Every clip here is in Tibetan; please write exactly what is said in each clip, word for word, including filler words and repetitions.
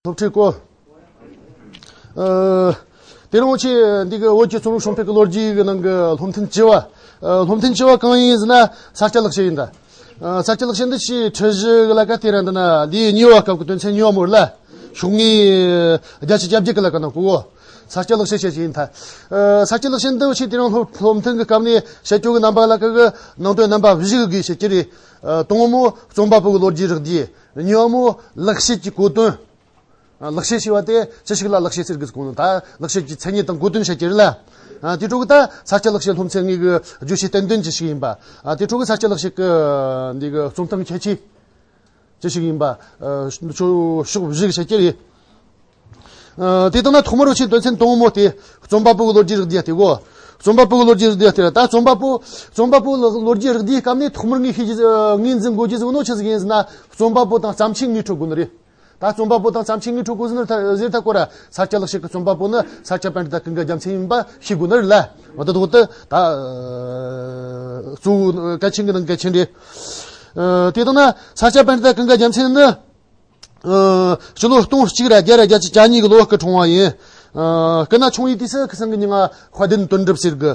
སློབ་ཁྲིད་སྐོར། ཨ། དེ་རིང་ཁྱེད་འདི་གི་བོད་ཀྱི་རྩོམ་རིག་བྱུང་འཕེལ་གྱི་ལོ་རྒྱུས་ཀྱི་ནང་གི་སློབ་ཐུན་བཅུ་བ། ཨ། སློབ་ཐུན་བཅུ་བ་གང་ཡིན་ཟེར་ན་ས་སྐྱ་ལེགས་བཤད་ཡིན་ད། ཨ། ས་སྐྱ་ལེགས་བཤད་འདི་ཕྱིས་ཁྲི་བཞི་གི་ལ་ཀ་དེ་ར་འདི་ན་འདིའི་གཉིས་པ་སྐབས་ཀྱི་དོན་ཚན་གཉིས་པ་མོ་རེད་ལ། ཤོག་ངོས་བརྒྱད་ཅུ་གྱ་བརྒྱད་གི་ལ་ཀ་ནང་གོ་གོ། ས་སྐྱ་ལེགས་བཤད་བཤད་ཀྱི་ཡིན་ད། ཨ། ས་སྐྱ་ལེགས་བཤད་འདི་ཕྱིས་དེ་རིང་སློབ་སློབ་ཐུན་གྱི་སྐབས་ནས་བཤད་རྒྱུ་གི་རྣམ་པ་ལ་ཀ་གི་ནང་དོན་རྣམ་པ་བཞི་གི་བཤད་ཀྱི་རེད། ཨ། དང་པོ་མོ་རྩོམ་པ་པོ་གི་ལོ་རྒྱུས་རགས་བསྡུས། གཉིས་པ་མོ་ལེགས་བཤད་ཀྱི་གོ་དོན། ཨ། ལེགས་བཤད་ཞེས་པ་དེ་ཅི་ཞིག་ལ་ལེགས་བཤད་ཟེར་གི་ཟེར་གོ་ནོ་ད་ལེགས་བཤད་ཀྱི་མཚན་ཉིད་དང་གོ་དོན་བཤད་ཀྱི་རེད་ལ། ཨ། དེ་འཕྲོ་གི་ད་ས་སྐྱ་ལེགས་བཤད་སློབ་ཚན་ལྔ་གི་བརྗོད་བྱའི་བསྟན་དོན་ཅི་ཞིག་ཡིན་པ། ཨ། དེ་འཕྲོ་གི་ས་སྐྱ་ལེགས་བཤད་ཀྱི་འདི་གི་རྩོམ་སྟངས་ཁྱད་ཆོས་ཅི་ཞིག་ཡིན་པ། ཨ། ཕྱོགས་ཕྱོགས་བཞི་གི་བཤད་ཀྱི་རེད། ཨ། དེ་དང་ན་ཐོག་མར་འུ་ཆོའི་དོན་ཚན་དང་པོ་མོ་དེ་རྩོམ་པ་པོ་གི་ལོ་རྒྱུས་རགས་བསྡུས་དེ་གོ། རྩོམ་པ་པོ་གི་ལོ་རྒྱུས་རགས་བསྡུས་དེ་ར་ད་རྩོམ་པ་པོ་རྩོམ་པ་པོ་ལོ་ལོ་རྒྱུས་རགས་བསྡུས་སྐབས་ནས་ཐོག་མར་ངས་ཤེས་རྒྱུ་ངོས་འཛིན་དགོས་རྒྱུ་ཟིག་ནོ་ཆི་ཟིག་ཡིན་ཟེར་ན་རྩོམ་པ་པོ་དང་བརྩམས་ཆོས་ངོས་འཕྲོད་དགོས་ནི་རེད། ད་རྩོམ་པ་པོ་དང་བརྩམས་ཆོས་ངོས་འཕྲོད་དགོས་ཟེར་ན་ད་ཟེར་ད་གོ་ར་ས་སྐྱ་ལེགས་བཤད་ཀྱི་རྩོམ་པ་པོ་ནི་ས་སྐྱ་པཎྜི་ཏ་ཀུན་དགའ་རྒྱལ་མཚན་ཡིན་པ་ཤེས་དགོས་ནི་རེད་ལ། འོ་ད་དོ་ད་ད་གཙོ་བོ་གལ་ཆེན་གྱི་ནང་གལ་ཆེན་རེད། ཨ། དེ་དང་ན་ས་སྐྱ་པཎྜི་ཏ་ཀུན་དགའ་རྒྱལ་མཚན་ནི། ཨ། སྤྱི་ལོ་སྟོང་གཅིག་ར་བརྒྱ་ར་བརྒྱད་ཅུ་གྱ་གཉིས་ཀྱི་ལོ་སྐུ་འཁྲུངས་པ་ཡིན། ཨ། སྐུ་ན་ཆུང་བའི་དུས་སུ་ཁུ་སིམ་གྱི་མྱིང་ང་དཔལ་ལྡན་དོན་གྲུབ་ཟེར་གི།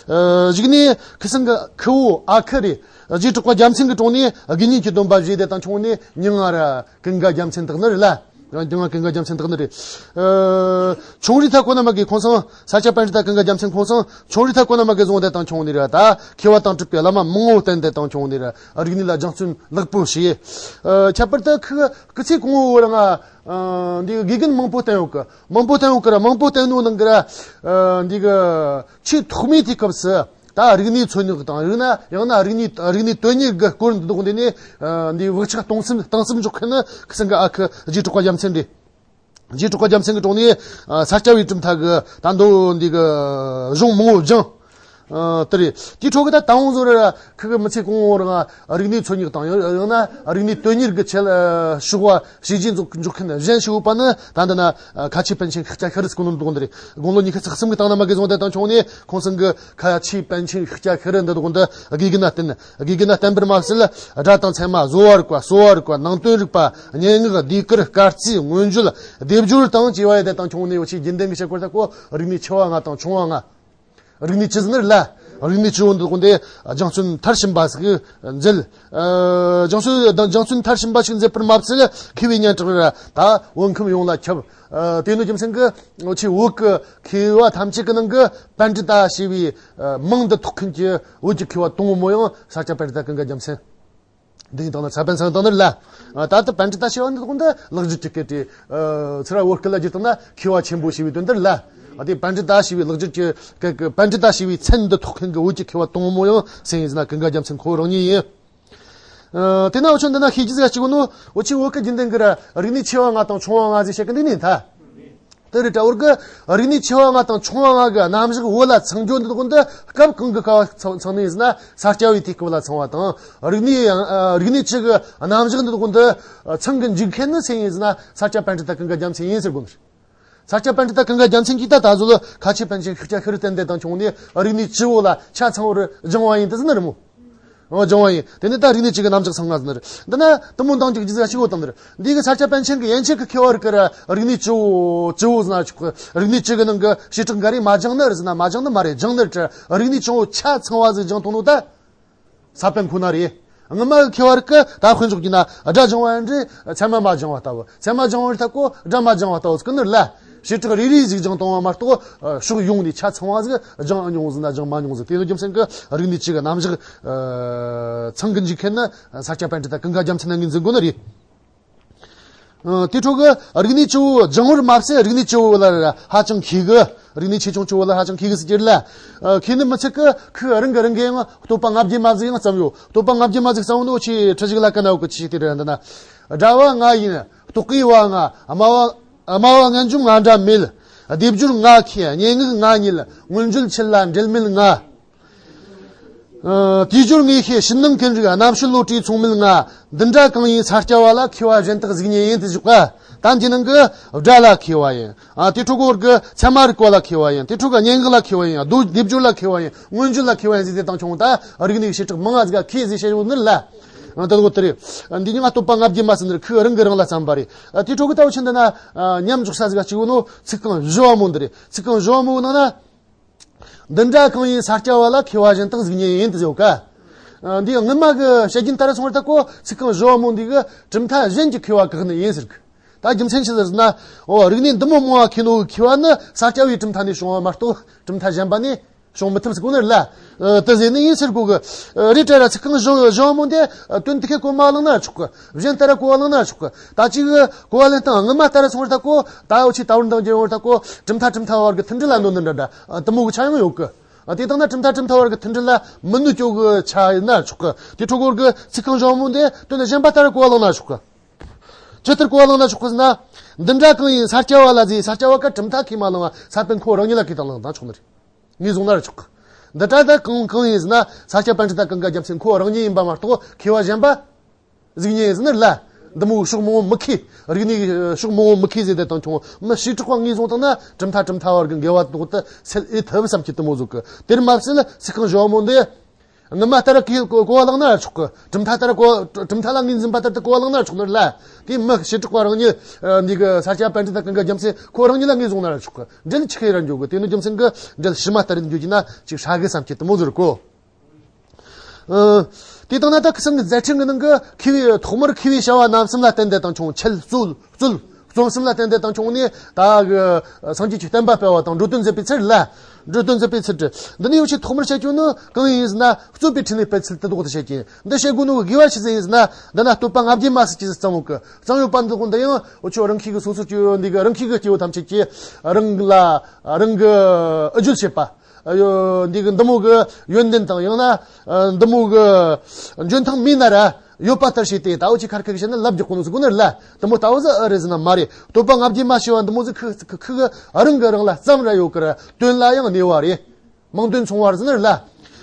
ཨ། གཞུག་ནས་ཁུ་སིམ་གྱི་ཁུ་བོ་ཨ་ཁུ་རེད། རྗེ་གྲགས་པ་རྒྱལ་མཚན་གྱི་དྲུང་ནས་དགེ་བསྙེན་གྱི་སྡོམ་པ་བཞེས་ཏེ་དང་ཁྱོང་ནས་མྱིང་ང་ར་ཀུན་དགའ་རྒྱལ་མཚན་བཏགས་ནི་རེད་ལ། རང་རྒྱུད་ང་ཀུན་དགའ་རྒྱལ་མཚན་བཏགས་ནི་རེད། ཨ། ཆུང་རིང་ཐ་གོ་ན་མ་གི་ཁོང་སང་ས་སྐྱ་པཎྜི་ཏ་ཀུན་དགའ་རྒྱལ་མཚན་ཁོང་སང་ཆུང་རིང་ཐ་གོ་ན་མ་གི་བཟུང་སྟེ་དང་ཁྱོང་ནི་ར་ད་མཁས་པ་དང་གྲུབ་པའི་བླ་མ་མང་བོ་བསྟེན་ཏེ་དང་ཁྱོང་ནི་ར་རིག་གནས་ལ་སྦྱང་བརྩོན་ལེགས་པོ་བྱས། ཨ། ཁྱད་པར་དུ་ཁོའི་སྐུ་ཚེ་གང་བོ་རང་ང་འདི་དགེ་རྒན་མང་པོ་བསྟེན་ཡོད་གི། མང་པོ་བསྟེན་ཡོད་གི་ར་མང་པོ་བསྟེན་ནོ་ནང་གི་ར་འདི་གི་ཆེས་ཐོག་མའི་དུས་སྐབས་སུ་ད་རིག་གནས་འཚོལ་སྙེག་དང་ཡང་ན་ཡང་ན་རིག་གནས་རིག་གནས་དོན་གཉེར་གི་སྐོར་འདི་དག་འདི་ནས་འདི་བག་ཆགས་གཏིང་ཟབ་གཏིང་ཟབ་འཇོག་མཁན་ནི་ཁུ་སིམ་གི་ཨ་ཁུ་རྗེ་གྲགས་པ་རྒྱལ་མཚན་རེད། རྗེ་གྲགས་པ་རྒྱལ་མཚན་གྱི་དྲུང་ནས་ས་སྐྱ་པའི་གྲུབ་མཐའ་གི་ད་མདོ་འདི་གི་གཞུང་མང་བོ་སྦྱངས། ཨ། དེ་རེད། དེའི་འཕྲོ་གི་ད་དང་པོ་ཟོ་ར་ཁུ་གི་མི་ཚེ་གང་བོ་རང་རིག་གནས་འཚོལ་སྙེག་དང་ཡང་ཡང་ན་རིག་གནས་དོན་གཉེར་གྱི་ཆེད་ལ་ཕྱོགས་པ་བྱས་རྗེས་འཇོག་འཇོག་མཁན་གཞན་ཞིག་ཡོད་པ་ནི་ད་འདི་ན་ཁ་ཆེ་པཎ་ཆེན་ཤཱཀྱ་ཤྲཱི་ཟེར་གོ་ནོ་འདུག་འདི་རེད། དགུང་ལོ་ཉི་ཤུ་རྩ་གསུམ་གི་སྟེང་ན་མ་གི་བཟུང་སྟེ་དང་ཁྱོང་ནས་ཁོང་ཚང་གི་ཁ་ཆེ་པཎ་ཆེན་ཤཱཀྱ་ཤྲཱི་འདི་དག་འདི་དགེ་རྒན་ན་བསྟེན། དགེ་རྒན་ན་བསྟེན་པར་མ་ཟད་སྒྲ་དང་ཚད་མ་བཟོ་བ་རིག་པ་གསོ་བ་རིག་པ་ནང་དོན་རིག་པ་སྙན་ངག་ཟློས་གར་སྐར་རྩིས་མངོན་བརྗོད་སྡེབ་སྦྱོར་དང་བཅས་པ་ཡོད་དེ་དང་ཁྱོང་ནས་ཡོད་ཆེས་རྒྱུན་ལྡན་གྱི་བཤད་སྐོར་ལྟ་བུ་རིག་གནས་ཆེ་བ་ལྔ་དང་ཆུང་བ་ལྔ། རིག་གནས་བཅུ་ཟིན་ནི་རེད་ལ། རིག་གནས་བཅུ་བོ་འདི་དགོན་དེ་སྦྱང་བརྩོན་མཐར་ཕྱིན་པ་ཟིག་མཛད། ཨ། སྦྱང་བརྩོན་སྦྱང་བརྩོན་མཐར་ཕྱིན་པ་ཞིག་མཛད་པར་མ་ཟད་མཁས་པའི་སྙན་གྲགས་ར་ད་བོད་ཁམས་ཡོངས་ལ་ཁྱབ། ཨ། དེ་ནི་རྒྱུ་མཚན་གྱིས་ཆེས་བོད་ཀྱི་མཁས་པ་ཐམས་ཅད་ཀྱི་ནང་གི་པཎྜི་ཏ་ཞེས་པའི་མིང་འདི་ཐོགས་མཁན་གྱི་བོད་ཀྱི་མཁས་པ་དང་པོ་མོ་ཡང་ས་སྐྱ་པཎྜི་ཏ་ཀུན་དགའ་རྒྱལ་མཚན། འདི་ཡིན་དང་ན་ས་པཎ་ཚང་དང་ནི་ལ། ད་ལྟ་པཎྜི་ཏ་ཞེས་པ་འདི་དག་འདི་ལེགས་སྦྱར་གྱི་སྐད་དེ། ཚུར་བོད་སྐད་ལ་བསྒྱུར་བཏང་ན་མཁས་པ་ཆེན་པོ་ཞེས་པའི་དོན་དེ་ལ། དེ་པཎྜི་ཏ་ཞེས་པའི་ལེགས་སྦྱར་གྱི་སྐད་ཀྱི་པཎྜི་ཏ་ཞེས་པའི་མཚན་འདི་ཐོགས་མཁན་གྱི་བོད་ཀྱི་མཁས་པ་དང་པོ་ཡང་སེང་ཡིན་ཟེར་ན་ཀུན་དགའ་རྒྱལ་མཚན་ཁོ་རང་ཉིད་ཡིན། དེ་ན་འུ་ཆོ་འདི་ན་ཤེས་རྒྱུ་ཟིག་གཅིག་ནོ་འུ་ཆོས་བོད་ཀྱི་རྒྱུན་ལྡན་གྱི་ར་རིག་གནས་ཆེ་བ་ལྔ་དང་ཆུང་བ་ལྔ་ཟེར་བཤད་ཀྱི་འདུག་ནི་ད། དེ་རེད་དྲ་བོར་གི་རིག་གནས་ཆེ་བ་ལྔ་དང་ཆུང་བ་ལྔ་གི་རྣམ་གཞག་བོད་ལ་ཚང་རྒྱུ་འདི་དག་འདི་སྐབས་གང་གི་སྐབས་ཚང་ཚང་ནི་ཡིན་ཟེར་ན་ས་སྐྱ་པའི་དུས་སྐབས་ལ་ཚང་བ་དང་རིག་གནས་ཡང་རིག་གནས་བཅུ་གི་རྣམ་གཞག་འདི་དག་འདི་ཚང་གི་འཇུག་མཁན་ནི་སུ་ཡིན་ཟེར་ན་ས་སྐྱ་པཎྜི་ཏ་ཀུན་དགའ་རྒྱལ་མཚན་ཡིན་ཟེར་དགོས་ནི་རེད། ས་སྐྱ་པཎྜི་ཏ་ཀུན་དགའ་རྒྱལ་མཚན་གྱིས་ད་ད་གཟོད་ལ་ཁ་ཆེ་པཎ་ཆེན་ཤཱཀྱ་ཤྲཱི་བསྟེན་ཏེ་དང་ཁྱོང་ནས་རིག་གནས་བཅུ་བོ་ལ་ཆ་ཚང་བར་སྦྱངས་པ་ཡིན་དུ་ཟེར་ནི་རེད་མོ། འོ་སྦྱངས་པ་ཡིན། དེ་ནས་ད་རིག་གནས་བཅུ་གི་རྣམ་གཞག་ཚང་ང་ཟེར་ནི་རེད། འདི་ན་དུ་མོ་འདང་རྒྱུག་རྒྱུ་ཟེར་ཞིག་འོ་དང་ནི་རེད། འདི་གི་ས་སྐྱ་པཎ་ཆེན་གྱི་ཡན་ཆད་ཀྱི་མཁས་པ་རིག་གི་ར་རིག་གནས་བཅུ་བོ་བཅུ་བོ་ཟེར་ན་ཆོག་གི། རིག་གནས་བཅུ་གི་ནང་གི་བྱེ་བྲག་འགའ་རེ་མ་སྦྱངས་ནི་རེད་ཟེར་ན་མ་སྦྱངས་ནི་མ་རེད། སྦྱངས་ནི་རེད། རིག་གནས་བཅུ་བོ་ཆ་ཚང་བ་ཟིག་སྦྱངས་ཐོག་ནོ་ད། ས་པཎ་ཁོ་ན་རེད། སྔ་མ་གི་མཁས་པ་རིག་གི་ད་དཔེ་འཇོག་རྒྱུ་ན་སྒྲ་སྦྱང་བ་ཡང་འདྲ་ཚད་མ་མ་སྦྱང་བ་ལྟ་བུ། ཚད་མ་སྦྱང་བ་རེད་ད་གོ་སྒྲ་མ་སྦྱང་བ་ལྟ་བུ་ཟེར་གི་ནི་རེད་ལ། བྱེ་བྲག་རེ་རེ་ཟིག་སྦྱངས་བཏང་བ་མ་གཏོགས་ཕྱོགས་ཡོངས་ནས་ཆ་ཚང་བ་ཟིག་སྦྱངས་མྱོང་ཟིག་ན་སྦྱངས་མ་མྱོང་ཟིག་དེ་ནི་རྒྱུ་མཚན་གྱི་རིག་གནས་བཅུ་གི་རྣམ་གཞག་ཚང་གི་འཇུག་མཁན་ནི་ས་སྐྱ་པཎྜི་ཏ་ཀུན་དགའ་རྒྱལ་མཚན་ན་ངོས་འཛིན་དགོས་ནི་རེད། ཨ། དེ་འཕྲོ་གི་རིག་གནས་བཅུ་བོ་སྦྱང་བར་མ་ཟད་རིག་གནས་བཅུ་བོ་ལ་ཧ་ཅང་མཁས་གི། རིག་གནས་ཆེ་ཆུང་བཅུ་བོ་ལ་ཧ་ཅང་མཁས་གི་ཟེར་གྱི་ལ། ཨ། མཁས་ནི་མི་ཚད་གི་ཁོས་རང་གི་རང་གི་ཡང་བསྟོད་པ་ལྔ་བརྒྱ་མ་ཟིག་ཡང་བརྩམས་ཡོད། བསྟོད་པ་ལྔ་བརྒྱ་མ་ཟིག་བརྩམས་ནོ་ཆེ་ཁྲི་ཞིག་ལ་ཀ་ན་འོ་གི་ཆེ་དེ་རེད་འདི་ན། སྒྲ་བ་ལྔ་ཡིན། རྟོག་གེ་བ་ལྔ། སྨྲ་བ་སྨྲ་བ་ངན་འབྱུང་ལྔ་འདྲ་མེད། སྡེབ་སྦྱོར་ལྔ་མཁས། སྙན་ངག་ལྔ་རྙེད། མངོན་བརྗོད་ཆེད་ལ་འབྲེལ་མེད་ལྔ། ཨ། དུས་སྦྱོར་ལྔ་ཤེས་ཕྱི་ནང་ཀུན་རིག་རྣམ་དཔྱོད་བློ་གྲོས་མཚུངས་མེད་ལྔ། འདི་འདྲ་གང་ཡིན་ས་སྐྱ་བ་ལ་མཁས་པ་གཞན་དག་གཟིགས་ཉེན་ཡིན་དུ་བཞག་པ། ད་འདི་ནང་གི་སྒྲ་ལ་མཁས་པ་ཡིན། ཨ། དེ་འཕྲོ་གི་བར་གི་ཚད་མ་རིག་པ་ལ་མཁས་པ་ཡིན། དེ་འཕྲོ་གི་སྙན་ངག་ལ་མཁས་པ་ཡིན། རྡོ་སྡེབ་སྦྱོར་ལ་མཁས་པ་ཡིན། མངོན་བརྗོད་ལ་མཁས་པ་ཡིན་ཟེར་དེ་དང་ཁྱོང་ད་རིག་གནས་བྱེ་བྲག་མང་ང་ཟིག་མཁས་ཟེར་བཤད་ཡོད་ནི་ལ། ཨ། ད་དགོ་དེ་རེད། འདི་ཉིད་ང་སྟོད་པ་ལྔ་བརྒྱའི་མ་ཟེར་འདི་རེད། ཁོས་རང་གིས་རང་ལ་བརྩམས་པ་རེད། ཨ། དེ་འཕྲོ་གི་ད་འུ་ཆོ་འདི་ན། ཨ། མཉམ་འཇོག་ས་ཟིག་གཅིག་ཡོད་ནོ། ཚིག་རྐང་བཞི་བ་མོ་འདི་རེད། ཚིག་རྐང་བཞི་བ་མོ་ནང་ན། འདི་འདྲ་གང་ཡིན་ས་སྐྱ་བ་ལ། མཁས་པ་གཞན་དག་གཟིགས་ཉེན་ཡིན་དུ་ཡོད་ཀ། ཨ། འདི་སྔོན་མ་གི་བཤད་རྒྱུན་ལྟར་སོང་བར་ཐག་གོ། ཚིག་རྐང་བཞི་བ་མོ་འདི་གི་གྲུབ་མཐའ་གཞན་གྱི་མཁས་པ་བཀག་ནི་ཡིན་ཟེར་གི། ད་རྒྱུ་མཚན་ཅི་ཟེར་ན། འོ། རིག་གནས་འདི་མོ་མང་བ་མཁས་ནོ་གི་མཁས་པ་ནི་ས་སྐྱ་བའི་གྲུབ་མཐའ་ནས་བྱུང་བ་མ་གཏོགས་གྲུབ་མཐའ་གཞན་པ་ནས་བྱུང་མི་ཐུབ་ཟེར་གོ་ནི་རེད་ལ། ཨ། དེ་ཟེར་ནི་ཡིན་ཟེར་གོ་གི། ཨ། རེད་དྲ་ར། ཚིག་རྐང་བཞི་བཞི་བ་མོ་འདི། ཨ། དོན་དེ་ཁའི་གོ་མ་བླངས་ན་ཆོག་གི། གཞན་ལྟར་གོ་བ་བླངས་ན་ཆོག་གི། ད་ཅིག་གོ་བ་ལེན་སྟངས་སྔོན་མ་ལྟར་སོང་བར་ཐག་གོ། ད་འུ་ཆོས་ད་བར་འདང་རྒྱུ་ཡོང་བར་ཐག་གོ། གྲུབ་མཐའ་གྲུབ་མཐའ་བར་གི་མཐུན་སྒྲིལ་ལ་གནོད་ནི་འདྲ་འདྲ། ཨ། དེ་མོ་གི་ཆ་ཡང་ཡོད་གི། ཨ། དེ་དང་ན་གྲུབ་མཐའ་གྲུབ་མཐའ་བར་གི་མཐུན་སྒྲིལ་ལ་མི་གནོད་རྒྱུ་གི་ཆ་ཡིན་ན་ཆོག་གི། དེ་འཕྲོ་གོ་གི་ཚིག་རྐང་བཞི་བ་མོ་འདི་དོན་གཞན་པ་ལྟར་གོ་བ་བླངས་ན་ཆོག་གི། ཇི་ལྟར་གོ་བ་བླངས་ན་ཆོག་གི་ཟེར་ན། འདི་འདྲ་གང་ཡིན་ས་སྐྱ་བ་ལ་ཟེར། ས་སྐྱ་བ་ཀ་གྲུབ་མཐའ་ཁས་མ་བླངས་པ་ས་པཎ་ཁོ་རང་ཉིད་ལ་ཁས་བླངས་བཏང་ཆོག་ནི་རེད། ངོས་བཟུང་ན་ར་ཆོག་གི། འདི་འདྲ་ད་གང་གང་ཡིན་ཟེར་ན། ས་སྐྱ་པཎྜི་ཏ་ཀུན་དགའ་རྒྱལ་མཚན་ཁོ་རང་ཉིད་ཡིན་པ་མ་གཏོགས་མཁས་པ་གཞན་པ་གཟིགས་ཉེན་ཡིན་ཟེར་ནི་རེད་ལ། འདི་མོ་ཕྱོགས་མང་པོ་མི་མཁས། རིག་གནས་ཕྱོགས་མང་པོ་མི་མཁས་ཟེར་དེ་དང་ཁྱོད་མི་བྱེ་བྲག་པ་ངོས་བཟུང་བཏང་ན། གྲུབ་མཐའ་གྲུབ་མཐའ་བར་གི་འགལ་བ་དོག་ཏུ་སེལ་ཨེ་ཐུབ་བསམ་གྱི་དེ་མོ་བཟོ་གི། དེར་མ་ཟད་ཚིག་རྐང་བཞི་བ་མོ་འདི། སྔོན་མ་ལྟར་གི་གོ་གོ་བ་བླངས་ན་ཆོག་གི། གྲུབ་མཐའ་ལྟར་གོ། གྲུབ་མཐའ་ལ་ངོས་འཛིན་པ་ལྟར་དུ་གོ་བ་བླངས་ན་ཆོག་ནི་རེད་ལ། དེ་མི་བྱེ་བྲག་པ་རང་ཉིད། ཨ། འདི་གི་ས་སྐྱ་པཎྜི་ཏ་ཀུན་དགའ་རྒྱལ་མཚན་ཁོ་རང་ཉིད་ལ་ངོས་བཟུང་ན་ར་ཆོག་གི། འགྲེལ་ཆི་ཁེ་ར་འཇོག་གི། དེ་ནི་རྒྱུ་མཚན་གི་འགྲེལ་ཕྱི་མ་ལྟར་འཇོག་རྒྱུ་ན་ཅིག་ཧྲ་གི་བསམ་གྱི་དེ་མོ་ཟེར་གོ། ཨ། དེ་དང་ན་ད་ཁི་སང་གི་མཛད་འཕྲིན་གི་ནང་གི་མཁས་པའི་ཐོག་མར་མཁས་པའི་བྱ་བ་རྣམ་གསུམ་ལ་བརྟེན་ཏེ་དང་ཁྱོད་འཆད་རྩོད་རྩོལ་རྩོམ་གསུམ་ལ་བརྟེན་ཏེ་དང་ཁྱོད་ནས་ད་གི་སངས་རྒྱས་ཀྱི་བསྟན་པ་སྤེལ་བ་དང་འགྲོ་དོན་མཛད་པའི་ཚུལ་ལ། འགྲོ་དོན་མཛད་པའི་ཚུལ་དུ། འདི་ནི་འུ་ཆོས་ཐོག་མར་བཤད་རྒྱུ་ནི་གང་ཡིན་ཟེར་ན། རྩོད་པའི་འཕྲིན་ལས་སྤེལ་ཚུལ་དེ་དག་ཏུ་བཤད་ཀྱི་ཡིན། འདི་བཤད་དགོས་ནོ་གི་དགོས་པ་ཆི་ཟིག་ཡིན་ཟེར་ན། འདི་ན་སྟོད་པ་ལྔ་བརྒྱའི་མ་ཟེར་གྱི་ཟིག་བརྩམས་ཡོད་གི། བརྩམས་ཡོད་པ་འདི་དག་འདི་ཡང་འུ་ཆོ་རང་ཤེས་གི་སོ་སོ་སྐྱེ་བོ་འདི་གི་རང་ཤེས་གི་སྐྱེ་བོ་ཐམས་ཅད་ཀྱིས་རང་ལ་རང་གི་འུ་བརྗོད་བྱེད་པ། ཨ། ཡོ། འདི་གི་འདི་མོ་གི་ཡོན་ཏན་དང་། ཡང་ན་འདི་མོ་གི་འཇོན་ཐང་མེད་ན་ར་ཡོད་པ་ལྟར་བྱས་ཏེ། ད་འུ་ཆོས་ཁར་ཁུག་བཤད་ན་ལབ་རྒྱག་གོ་ནོ་ཟིག་གོ་ནི་རེད་ལ། འདི་མོ་ལྟ་བུ་ཟིག་ཨེ་རེད་ཟེར་ན་མ་རེད། སྟོད་པ་ལྔ་བརྒྱའི་མ་ཞེས་པ་འདི་མོ་ཟིག་ཁི་ཁི་ཁི་གི་རང་གི་རང་ལ་བརྩམས་ར་ཡོད་གི་ར། དོན་ལ་ཡང་གནས་པ་རེད། མིང་དོན་མཚུངས་པ་ཟེར་ནི་རེད་ལ།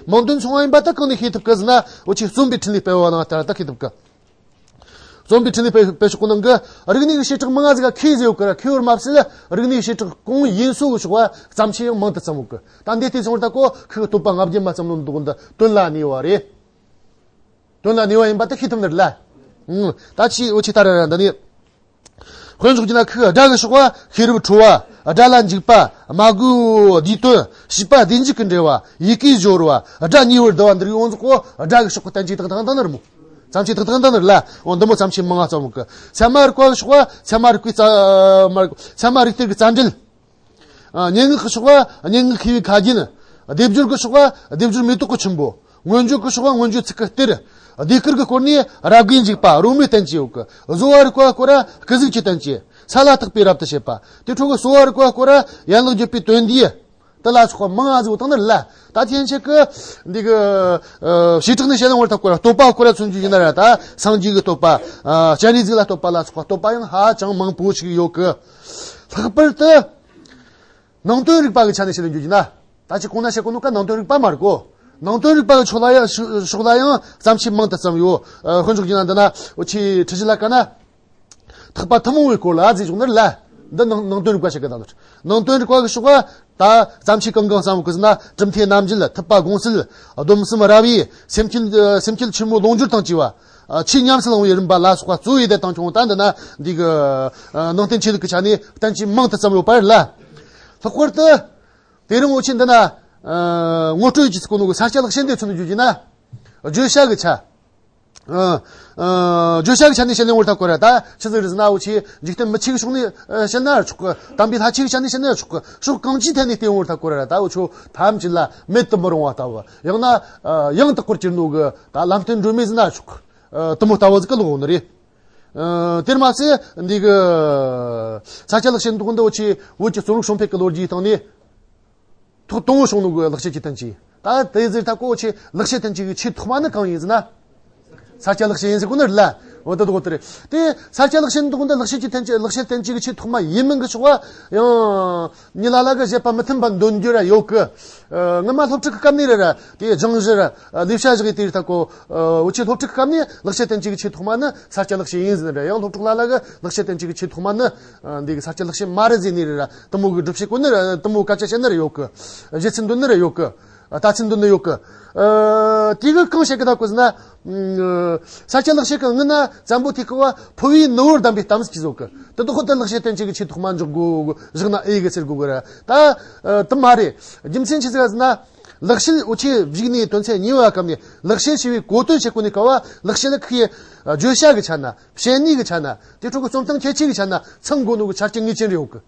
མིང་དོན་མཚུངས་པ་ཡིན་པ་ད་གང་ནས་ཤེས་ཐུབ་གི་ཟེར་ན། འུ་ཆོས་རྩོམ་པའི་འཕྲིན་ལས་སྤེལ་བ་ནང་ལྟར་ད་ཤེས་ཐུབ་གི། རྩོམ་པའི་འཕྲིན་ལས་སྤེལ་སྤེལ་ཕྱོགས་ནང་གི་རིག་གནས་ཀྱི་བྱེ་བྲག་མང་ང་ཟིག་ག་མཁས་ཟེར་ཡོད་གི་ར། མཁས་པར་མ་ཟད་རིག་གནས་བྱེ་བྲག་གང་ཡིན་སོ་གི་ཕྱོགས་པ་བརྩམས་ཆོས་ཡང་མང་དུ་བརྩམས་ཡོད་གི། ད་འདི་ལྟས་སོང་བར་ད་གོ་ཁི་གི་སྟོད་པ་ལྔ་བརྒྱའི་མ་བརྩམས་ནོ་འདུག་འདི་དོན་ལ་གནས་པ་རེད། དོན་ལ་གནས་པ་ཡིན་པ་དེ་ཤེས་ཐུབ་ནི་རེད་ལ། ཨང་། ད་ཆི་འུ་ཆོས་ད་ར་ར་འདི་ནས། དཔེ་འཇོག་རྒྱུ་ན་ཁི་གི་སྒྲ་གི་ཕྱོགས་པ་ཤེས་རབ་འཕྲོ་བ། སྒྲ་ལ་འཇུག་པ་སྨྲ་སྒོའི་བསྡུས་དོན། བྱིས་པ་བདེན་འཇུག་གི་འགྲེལ་བ། ཡི་གེའི་སྦྱོར་བ། སྒྲ་གཉིས་པར་བསྡུ་བ། འདི་རིགས་ཡོངས་རྫོགས་གོ་སྒྲ་གི་ཕྱོགས་གི་བསྟན་བཅོས་ཏག་ཏག་འདི་ནི་རེད་མོ། བརྩམས་ཆོས་ཏག་ཏག་འདི་ནི་རེད་ལ། འོ་འདི་མོ་བརྩམས་ཆོས་མང་ང་བརྩམས་གི། ཚད་མ་རིག་པ་གི་ཕྱོགས་པ་ཚད་མ་རིག་པའི་རྩ་མ་རིག་ཚད་མ་རིག་གཏེར་གི་རྩ་འགྲེལ། ཨ། སྙན་ངག་གི་ཕྱོགས་པ་སྙན་ངག་མཁས་པའི་ཁ་རྒྱན། སྡེབ་སྦྱོར་གྱི་ཕྱོགས་པ་སྡེབ་སྦྱོར་མེ་ཏོག་གི་ཆུན་པོ། མངོན་བརྗོད་ཀྱི་ཕྱོགས་པ་མངོན་བརྗོད་ཚིག་གི་གཏེར། ཟློས་གར་གྱི་སྐོར་ནས་རབ་དགའི་འཇུག་པ་རོལ་མོའི་བསྟན་བཅོས་ཡོད་གི། བཟོ་བ་རིག་པ་སྐོར་ར་སྐུ་གཟུགས་ཀྱི་བསྟན་བཅོས། ས་ལ་བརྟག་པའི་རབ་ཏུ་བྱེད་པ། དེ་འཕྲོ་གི་གསོ་བ་རིག་པ་སྐོར་ར་ཡན་ལག་བརྒྱད་པའི་དོན་བསྡུས། དེ་ལ་སོགས་པ་མང་ང་ཟིག་བཏང་ནི་རེད་ལ། ད་ཐེངས་ཆེ་གི་འདི་གི། ཨ། བྱེ་བྲག་ནས་བཤད་ན་བར་ཐག་སྐོར་ར་སྟོད་པ་སྐོར་ར་མཚོན་རྒྱུ་ཡིན་ན་ར། ད་སངས་རྒྱས་ཀྱི་སྟོད་པ། ཨ། སྤྱན་རས་གཟིགས་ལ་སྟོད་པ་ལ་སོགས་པ་སྟོད་པ་ཡང་ཧ་ཅང་མང་པོ་ཞིག་ཡོད་གི། ལྷག་པར་དུ། ནང་དོན་རིག་པ་གི་ཆ་ནས་བཤད་ལ་འཇུག་རྒྱུ་ན། ད་ཅི་གོང་ན་བཤད་གོ་ནོ་ཀ་ནང་དོན་རིག་པ་མ་རེད་གོ། ནང་དོན་རིག་པ་གི་ཕྱོགས་ལ་ཡང་ཕྱོགས་ལ་ཡང་བརྩམས་ཆོས་མང་དུ་བརྩམས་ཡོད། ཨ། དཔེ་འཇོག་རྒྱུ་ན་འདི་ན་འུ་ཆོས་ཁྲི་བཞི་ལ་ཀ་ན། ཐེག་པ་ཐུན་མོང་བའི་སྐོར་ལ་ཟེར་བྱུང་ནི་རེད་ལ། འདི་ནང་ནང་དོན་རིག་པ་བཤད་གི་ད་ལོ། ནང་དོན་རིག་པ་གི་ཕྱོགས་ལ་ད་བརྩམས་ཆོས་གང་གང་བརྩམས་གི་ཟེར་ན། གྲུབ་མཐའི་རྣམ་འབྱེད། ཐེག་པ་དགོངས་གསལ། སྡོམ་གསུམ་རབ་དབྱེ། སེམས་བསྐྱེད་སེམས་བསྐྱེད་ཆེན་མོའི་ལུང་སྦྱོར་དང་བཅས་པ། ཨ། ཆོས་ཉམས་སུ་བླང་བའི་རིམ་པ་ལ་སོགས་པ་གཙོ་བོ་ཡི་དེ་དང་ཁྱོང་ད་འདི་ན་འདི་གི། ཨ། ནང་བསྟན་ཆོས་ལུགས་ཀྱི་ཆ་ནས་བསྟན་བཅོས་མང་དུ་བརྩམས་ཡོད་པ་རེད་ལ། ལྷག་པར་དུ། དེ་རིང་འུ་ཆོས་འདི་ན། ཨ། ངོ་སྤྲོད་ཀྱི་ཚིག་གོ་ནོ་གི་ས་སྐྱ་ལེགས་བཤད་འདི་མཚོན་དུ་འཇུག་རྒྱུ་ན། བརྗོད་བྱ་གི་ཆ། ཨ། ཨ། བརྗོད་བྱ་གི་ཆ་ནས་བཤད་ལེ་འོར་ཐག་གོ་ར། ད་ཆི་ཟིག་རེད་ཟེར་ན། འུ་ཆོས་འཇིག་རྟེན་མི་ཆོས་ཀྱི་ཕྱོགས་ནས་བཤད་ན་ཆོག་གི། དམ་པའི་ལྷ་ཆོས་ཀྱི་ཆ་ནས་བཤད་ན་ཆོག་གི། ཕྱོགས་གང་ཅིའི་ཐད་ནས་བལྟས་འོར་ཐག་གོ་ར། ད་འུ་ཆོ་ཐམས་ཅད་ལ་མེད་དུ་མི་རུང་བ་ལྟ་བུ། ཡང་ན། ཨ། ཡང་དག་པར་གྱུར་ནོ་གི་ད་ལམ་སྟོན་སྒྲོན་མེ་ཟེར་ན་ཆོག་གི། ཨ། དེ་མོ་ལྟ་བུ་ཟིག་གི་ལོག་ནི་རེད། ཨ། དེར་མ་ཟད་འདི་གི་ས་སྐྱ་ལེགས་བཤད་འདི་འུ་ཆོས་བོད་ཀྱི་རྩོམ་རིག་བྱུང་འཕེལ་གྱི་ལོ་རྒྱུས་སྟེང་ནས། ཐོག་དང་པོ་བྱུང་ནོ་གི་ལེགས་བཤད་ཀྱི་བསྟན་བཅོས། ད་དེ་ཟེར་ཐག་གོ་ཆེ་ལེགས་བཤད་བསྟན་བཅོས་ཀྱི་ཆེས་ཐོག་མ་ནི་གང་ཡིན་ཟེར་ན། ས་སྐྱ་ལེགས་བཤད་ཡིན་ཟེར་གོ་ནི་རེད་ལ། འོ་ད་དགོ་དེ་རེད། དེ་ས་སྐྱ་ལེགས་བཤད་འདུག་འདི་ལེགས་བཤད་ཀྱི་བསྟན་བཅོས། ལེགས་བཤད་བསྟན་བཅོས་ཀྱི་ཆེས་ཐོག་མ་ཡིན་མིན་གྱི་ཕྱོགས་པ་ཡང་། མྱི་ལ་ལ་གི་བཞེད་པ་མི་མཐུན་པ་འདོན་རྒྱུ་ར་ཡོད་གི། ཨ། སྔོན་མ་སློབ་ཕྲུག་གི་སྐབས་ནས་རེད་ར། དེ་སྦྱང་གཞི་ར། ལས་བྱ་བཞག་ཡི་དེ་རེད་ཐག་གོ། འུ་ཆོས་སློབ་ཕྲུག་གི་སྐབས་ནས་ལེགས་བཤད་བསྟན་བཅོས་ཀྱི་ཆེས་ཐོག་མ་ནི་ས་སྐྱ་ལེགས་བཤད་ཡིན་ཟེར་ནི་རེད། ཡང་སློབ་ཕྲུག་ལ་ལ་གི་ལེགས་བཤད་བསྟན་བཅོས་ཀྱི་ཆེས་ཐོག་མ་ནི། ཨ། འདི་གི་ས་སྐྱ་ལེགས་བཤད་མ་རེད་ཟེར་ནི་རེད་ར། དེ་མོ་གི་སྒྲུབ་བྱེད་གོ་ནི་ར། དེ་མོ་སྐད་ཆ་བཤད་ནི་ར་ཡོད་གི། བཞེད་ཚུལ་འདོན་ནི་ར་ཡོད་གི། ད་ཚིག་འདོན་ནི་ཡོད་གི། ཨ། དེ་གི་གང་བཤད་གི་ད་གོ་ཟེར་ན། ཨ། ས་སྐྱ་ལེགས་བཤད་གི་སྔོན་ན་བཙན་པོ་ཐེག་གི་བ་ཕུ་བོའི་ནུ་བོར་གདམས་པའི་གཏམ་ཟེར་གི་བཟོ་གི། དེ་དག་ད་ལེགས་བཤད་བསྟན་བཅོས་ཀྱི་ཆོས་ཐོག་མ་འཇོག་དགོས་བཞག་ན་ཨེ་གི་ཟེར་དགོས་གི་ར། ད་དེ་མ་རེད། རྒྱུ་མཚན་ཆི་ཟིག་ཟེར་ན། ལེགས་བཤད་འུ་ཆོས་བཞུགས་ནས་དོན་ཚན་གཉིས་པ་སྐབས་ནས་ལེགས་བཤད་ཞེས་པའི་གོ་དོན་བཤད་གོ་ནས་སྐབས་བ་ལེགས་བཤད་ཁི་བརྗོད་བྱ་གི་ཆ་ན། བཤད་ནུས་ཀྱི་ཆ་ན། དེ་འཕྲོ་གི་རྩོམ་སྟངས་ཁྱད་ཆོས་ཀྱི་ཆ་ན་ཚང་དགོས་ནོ་གི་ཆ་རྐྱེན་ངེས་ཅན་རེ་ཡོད་གི།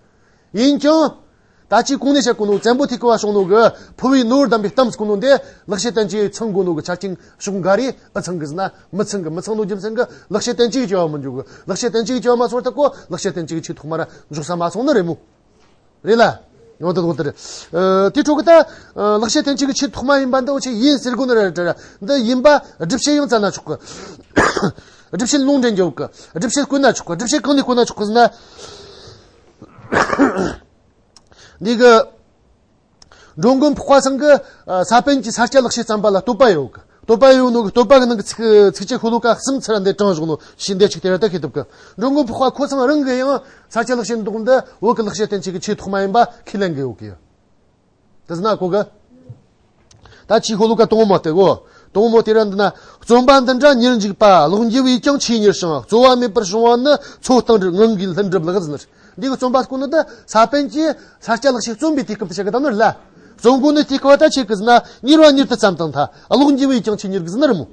ཡིན་ཀྱང་། ད་ཅི་གོང་ནས་བཤད་གོ་ནོ་བཙན་པོ་ཐེག་གི་བ་བྱུང་ནོ་གི་ཕུ་བོའི་ནུ་བོར་གདམས་པའི་གཏམ་ཟེར་གོ་ནོ་འདི་ལེགས་བཤད་བསྟན་བཅོས་ཚང་དགོས་ནོ་གི་ཆ་རྐྱེན་ཕྱོགས་འགའ་རེ་ཨེ་ཚང་གི་ཟེར་ན་མི་ཚང་གི། མི་ཚང་ནོ་རྒྱུ་མཚན་གི་ལེགས་བཤད་བསྟན་བཅོས་ཀྱི་བ་མི་འཇོག་གི། ལེགས་བཤད་བསྟན་བཅོས་ཀྱི་བ་མ་སོང་བར་ད་གོ་ལེགས་བཤད་བསྟན་བཅོས་ཀྱི་ཆོས་ཐོག་མ་ར་འཇོག་ས་མ་སོང་ནི་རེད་མོ། རེད་ལ། ཡང་དེ་ལོག་དེ་རེད། ཨ། དེ་འཕྲོ་གི་ད། ཨ། ལེགས་བཤད་བསྟན་བཅོས་ཀྱི་ཆོས་ཐོག་མ་ཡིན་པ་འདི་འུ་ཆོས་ཡིན་ཟེར་དགོས་ནི་རེད་དྲ། འདི་ཡིན་པ་སྒྲུབ་བྱེད་ཡང་བཙལ་ན་ཆོག་གི། སྒྲུབ་བྱེད་ལུང་འདྲེན་རྒྱུ་གི། སྒྲུབ་བྱེད་བཀོད་ན་ཆོག་གི། སྒྲུབ་བྱེད་གང་ནས་བཀོད་ན་ཆོག་གི་ཟེར་ན། འདི་གི། འགྲོ་མགོན་འཕགས་པ་ཚང་གི། ཨ། ས་པཎ་གྱིས་ས་སྐྱ་ལེགས་བཤད་བརྩམས་པ་ལ་བསྟོད་པ་ཡོད་གི། བསྟོད་པ་ཡོད་ནོ་གི་བསྟོད་པ་གི་ནང་གི་ཚིག་ཚིགས་བཅད་ཤོ་ལོ་ཀ་གསུམ་ཚུར་འདི་དྲངས་བཞག་ནོ་ཞིག་འདི་གཅིག་དེ་ར་ད་ཤེས་ཐུབ་གི། འགྲོ་མགོན་འཕགས་པ་ཁོ་ཚང་རང་གི་ཡང་ས་སྐྱ་ལེགས་བཤད་འདི་འདི་བོད་ཀྱི་ལེགས་བཤད་བསྟན་བཅོས་ཀྱི་ཆོས་ཐོག་མ་ཡིན་པ་ཁས་ལེན་གི་ཡོད་གི། དེ་ཟེར་ན་གོ་གི། ད་ཅི་ཤོ་ལོ་ཀ་དང་པོ་མོ་དེ་གོ། དང་པོ་མོ་དེ་ར་འདི་ན། རྩོམ་པ་འདི་འདྲ་ཉེར་འཇིགས་པ། ཀློག་འགྱུར་བས་ཀྱང་ཆེས་མྱུར་ཞིང་། རྩོལ་བ་མེད་པར་བྱུང་བ་ནི། མཚོ་རྟིང་རི་ངང་གིས་ལྷུན་གྲུབ་ལགས་ཟེར། འདི་གི་རྩོམ་པ་ཟེར་གོ་ནི་འདི་ས་པཎ་གྱིས་ས་སྐྱ་ལེགས་བཤད་རྩོམ་པའི་དུས་སྐབས་དེ་བཤད་གི་ད་ནི་ལ། རྩོམ་གོ་ནི་དུས་སྐབས་བ་ད་ཆེ་གི་ཟེར་ན་མྱུར་བ་མྱུར་དུ་བརྩམས་དང་ཐལ། ཀློག་འགྱུར་བས་ཀྱང་ཆེས་མྱུར་གི་ཟེར་ནི་རེད་མོ།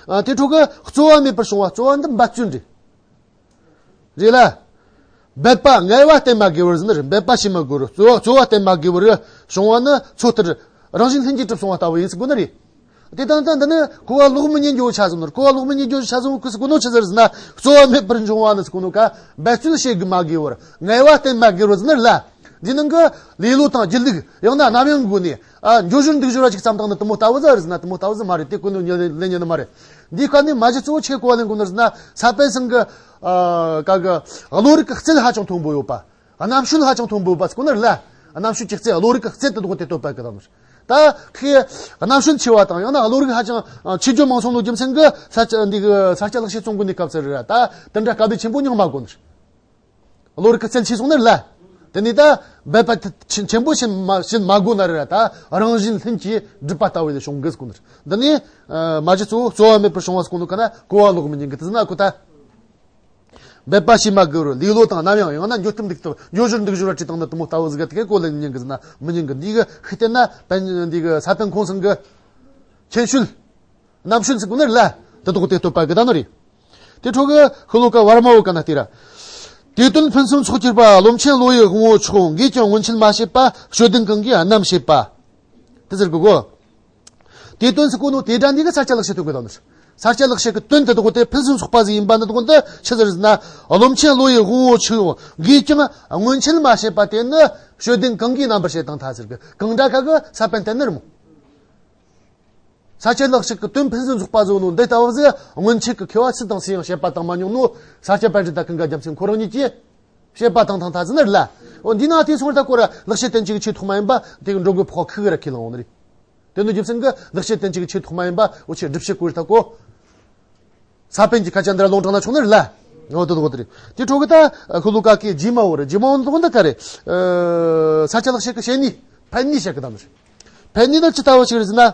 ཨ། དེ་འཕྲོ་གི་རྩོལ་བ་མེད་པར་བྱུང་བ། རྩོལ་བ་འདི་འབད་བརྩོན་རེད། རེད་ལ། འབད་པ་ངལ་བ་བསྟེན་མ་དགོས་པར་ཟེར་ནི་རེད། འབད་པ་བྱེད་མ་དགོས་པར། རྩོལ་བ་རྩོལ་བ་བསྟེན་མ་དགོས་པར་བྱུང་བ་ནི་མཚོ་ལྟར་རང་བཞིན་ལྷུན་གྱིས་གྲུབ་སོང་བ་ལྟ་བུ་ཡིན་ཟེར་གོ་ནི་རེད། དེ་དང་ད་འདི་ནི་གོ་བ་ལོག་མི་ཉན་རྒྱུ་ཆ་ཟེར་ནོ། གོ་བ་ལོག་མི་ཉན་རྒྱུ་ཆ་ཟེར་གོ་ཟེར་གོ་ནོ་ཆི་ཟེར་ཟེར་ན། རྩོལ་བ་མེད་པར་འབྱུང་བ་ནི་ཟེར་གོ་ནོ་ཀ། འབད་རྩོལ་བྱེད་དགོས་མ་དགོས་པར། ངལ་བ་བསྟེན་མ་དགོས་པར་ཟེར་ནི་ལ། འདི་ནང་གི་ལེ་ལོ་དང་སྒྱིད་ལུག་ཡང་ན་རྣམ་གཡེང་གི་སྒོ་ནས། ཨ། འགྱོ་ཞོར་འདུག་ཞོར་བ་ཅིག་བརྩམས་བཏང་ནི་དེ་མོ་ལྟ་བུ་ཟིག་རེད་ཟེར་ན་དེ་མོ་ལྟ་བུ་ཟིག་མ་རེད། དེ་གོ་ནོ་ཉན་ལེན་ཉན་ནི་མ་རེད། འདིའི་ཁ་ནས་མ་གཞི་གཙོ་བོ་ཆེ་གོ་བ་ལེན་དགོས་ནི་ཟེར་ན་ས་པཎ་ཚང་གི། ཨ། ག་གི་བློ་རིག་གི་རྩལ་ཧ་ཅང་མཐོན་པོ་ཡོད་པ། རྣམ་དཔྱོད་ཧ་ཅང་མཐོན་པོ་ཡོད་པ་ཟེར་གོ་ནི་རེད་ལ། རྣམ་དཔྱོད་ཀྱི་རྩལ། བློ་རིག་གི་རྩལ་དེ་དག་དེ་བསྟོད་པ་གི་དང་། ད་ཁོས་རྣམ་དཔྱོད་ཆེ་བ་དང་ཡང་ན་བློ་རིག་ཧ་ཅང་ཆེ་རྒྱུ་མང་སོང་ནོ་རྒྱུ་མཚན་གི་ས་སྐྱ་འདི་གི་ས་སྐྱ་ལེགས་བཤད་རྩོམ་གོ་ནི་སྐབས་སུ་རེད་ར། ད་དེ་འདྲ་དཀའ་སྡུག་ཆེན་པོ་མྱངས་མ་དགོས་ནི། བློ་རིག་གི་རྩལ་ཆེ་སོང་ནི་རེད་ལ། དེ་ནས་ད་འབད་པ་ཆེན་པོ་བྱེད་མ་བྱེད་མ་དགོས་ན་རེད་ར། ད་རང་བཞིན་ལྷུན་གྱིས་གྲུབ་པ་ལྟ་བུ་ལས་བྱུང་གི་ཟེར་གོ་ནི་རེད། འདི་ནས་མ་གཞི་གཙོ་བོ་རྩོལ་བ་མེད་པར་བྱུང་བ་ཟེར་གོ་ནོ་ཀ་ན་གོ་བ་ལོག་མི་ཉན་གི། དེ་ཟེར་ན་གོ་ད། འབད་པ་བྱེད་མ་དགོས་པར། ལེ་ལོ་དང་རྣམ་གཡེང་ཡང་ན་འགྱོ་སྟབས་འདུག་སྟབས་འགྱོ་ཞོར་འདུག་ཞོར་བ་ཅིག་བཏང་ན་དེ་མོ་ལྟ་བུ་ཟིག་ག་དེ་གས་གོ་ལེན་ཉན་གི་ཟེར་ན་མི་ཉན་གི། འདི་གི་ཤེས་བསྟན་ན་པན་འདི་གི་ས་པཎ་ཁོང་ཚང་གི་མཁྱེན་དཔྱོད། རྣམ་དཔྱོད་ཟེར་གོ་ནི་རེད་ལ། དེ་དག་དེ་བསྟོད་པ་གི་ད་ནི་རེད། དེ་འཕྲོ་གི་ཤོ་ལོ་ཀ་བར་མ་བོ་ཀ་ན་དེ་ར། དེ་དོན་ཕུན་སུམ་ཚོགས་གྱུར་པ། རློམ་ཆེན་བློ་ཡི་དབང་པོ་མཆོག། འགས་ཀྱང་སྔོན་ཆད་མ་བྱས་པ། དཔྱོད་ལྡན་གང་གིས་རྣམ་བྱེད་པ། དེ་ཟེར་གོ་གོ། དེ་དོན་ཟེར་གོ་ནོ་དེ་འདྲ་འདི་གི་ས་སྐྱ་ལེགས་བཤད་དོན་གི་དང་ནི། ས་སྐྱ་ལེགས་བཤད་ཀྱི་དོན་དེ་དག་དེ་ཕུན་སུམ་ཚོགས་པ་ཟིག་ཡིན་པ་ནི་དག་འདི་ཆི་ཟེར་ཟེར་ན། རློམ་ཆེན་བློ་ཡི་དབང་པོ་མཆོག། འགས་ཀྱང་སྔོན་ཆད་མ་བྱས་པ། དེ་ནི་དཔྱོད་ལྡན་གང་གིས་རྣམ་པར་བྱས་དང་ཐལ་ཟེར་གི། གང་འདྲ་ག་གི་ས་པཎ་བསྟན་ནི་རེད་མོ། ས་སྐྱ་ལེགས་བཤད་ཀྱི་དོན་ཕུན་སུམ་ཚོགས་པ་བཟོ་ནོ་འདི་ལྟ་བུ་ཟིག་སྔོན་ཆད་ཀྱི་མཁས་པ་སུ་དང་སུ་ཡང་བཤད་པ་དང་མ་མྱོང་ནོ། ས་སྐྱ་པཎྜི་ཏ་ཀུན་དགའ་རྒྱལ་མཚན་ཁོ་རང་ཉིད་ཀྱིས་བཤད་པ་དང་ཐང་ཐ་ཟིན་ནི་རེད་ལ། འོ་འདི་ན་དེ་སོང་ད་ཀོ་ར་ལེགས་བཤད་བསྟན་བཅོས་ཀྱི་ཆོས་ཐོག་མ་ཡིན་པ་དེ་གི་འགྲོ་མགོན་འཕགས་པ་ཁུ་གི་ར་ཁས་བླངས་འོང་ནི་རེད། དེ་ནི་རྒྱུ་མཚན་གྱི་ལེགས་བཤད་བསྟན་བཅོས་ཀྱི་ཆོས་ཐོག་མ་ཡིན་པ་འུ་ཆོས་སྒྲུབ་བྱེད་ཀོ་རེད་ད་ཀོ། ས་པཎ་གྱི་སྐད་ཆ་འདི་ར་ལུང་དྲངས་ན་ཆོག་ནི་རེད་ལ། འོ་དེ་དེ་དེ་རེད། དེ་འཕྲོ་གི་ད་ཤོ་ལོ་ཀ་གི་རྗེས་མ་བོ་རེད། རྗེས་མ་བོ་འདི་དག་འདི་ག་རེད། ས་སྐྱ་ལེགས་བཤད་ཀྱི་བཤད་ནི་ཕན་ནི་བཤད་གི་དང་ནི་རེད། ཕན་ནི་ནི་ཅི་ལྟ་བུ་ཞིག་རེད་ཟེར་ན།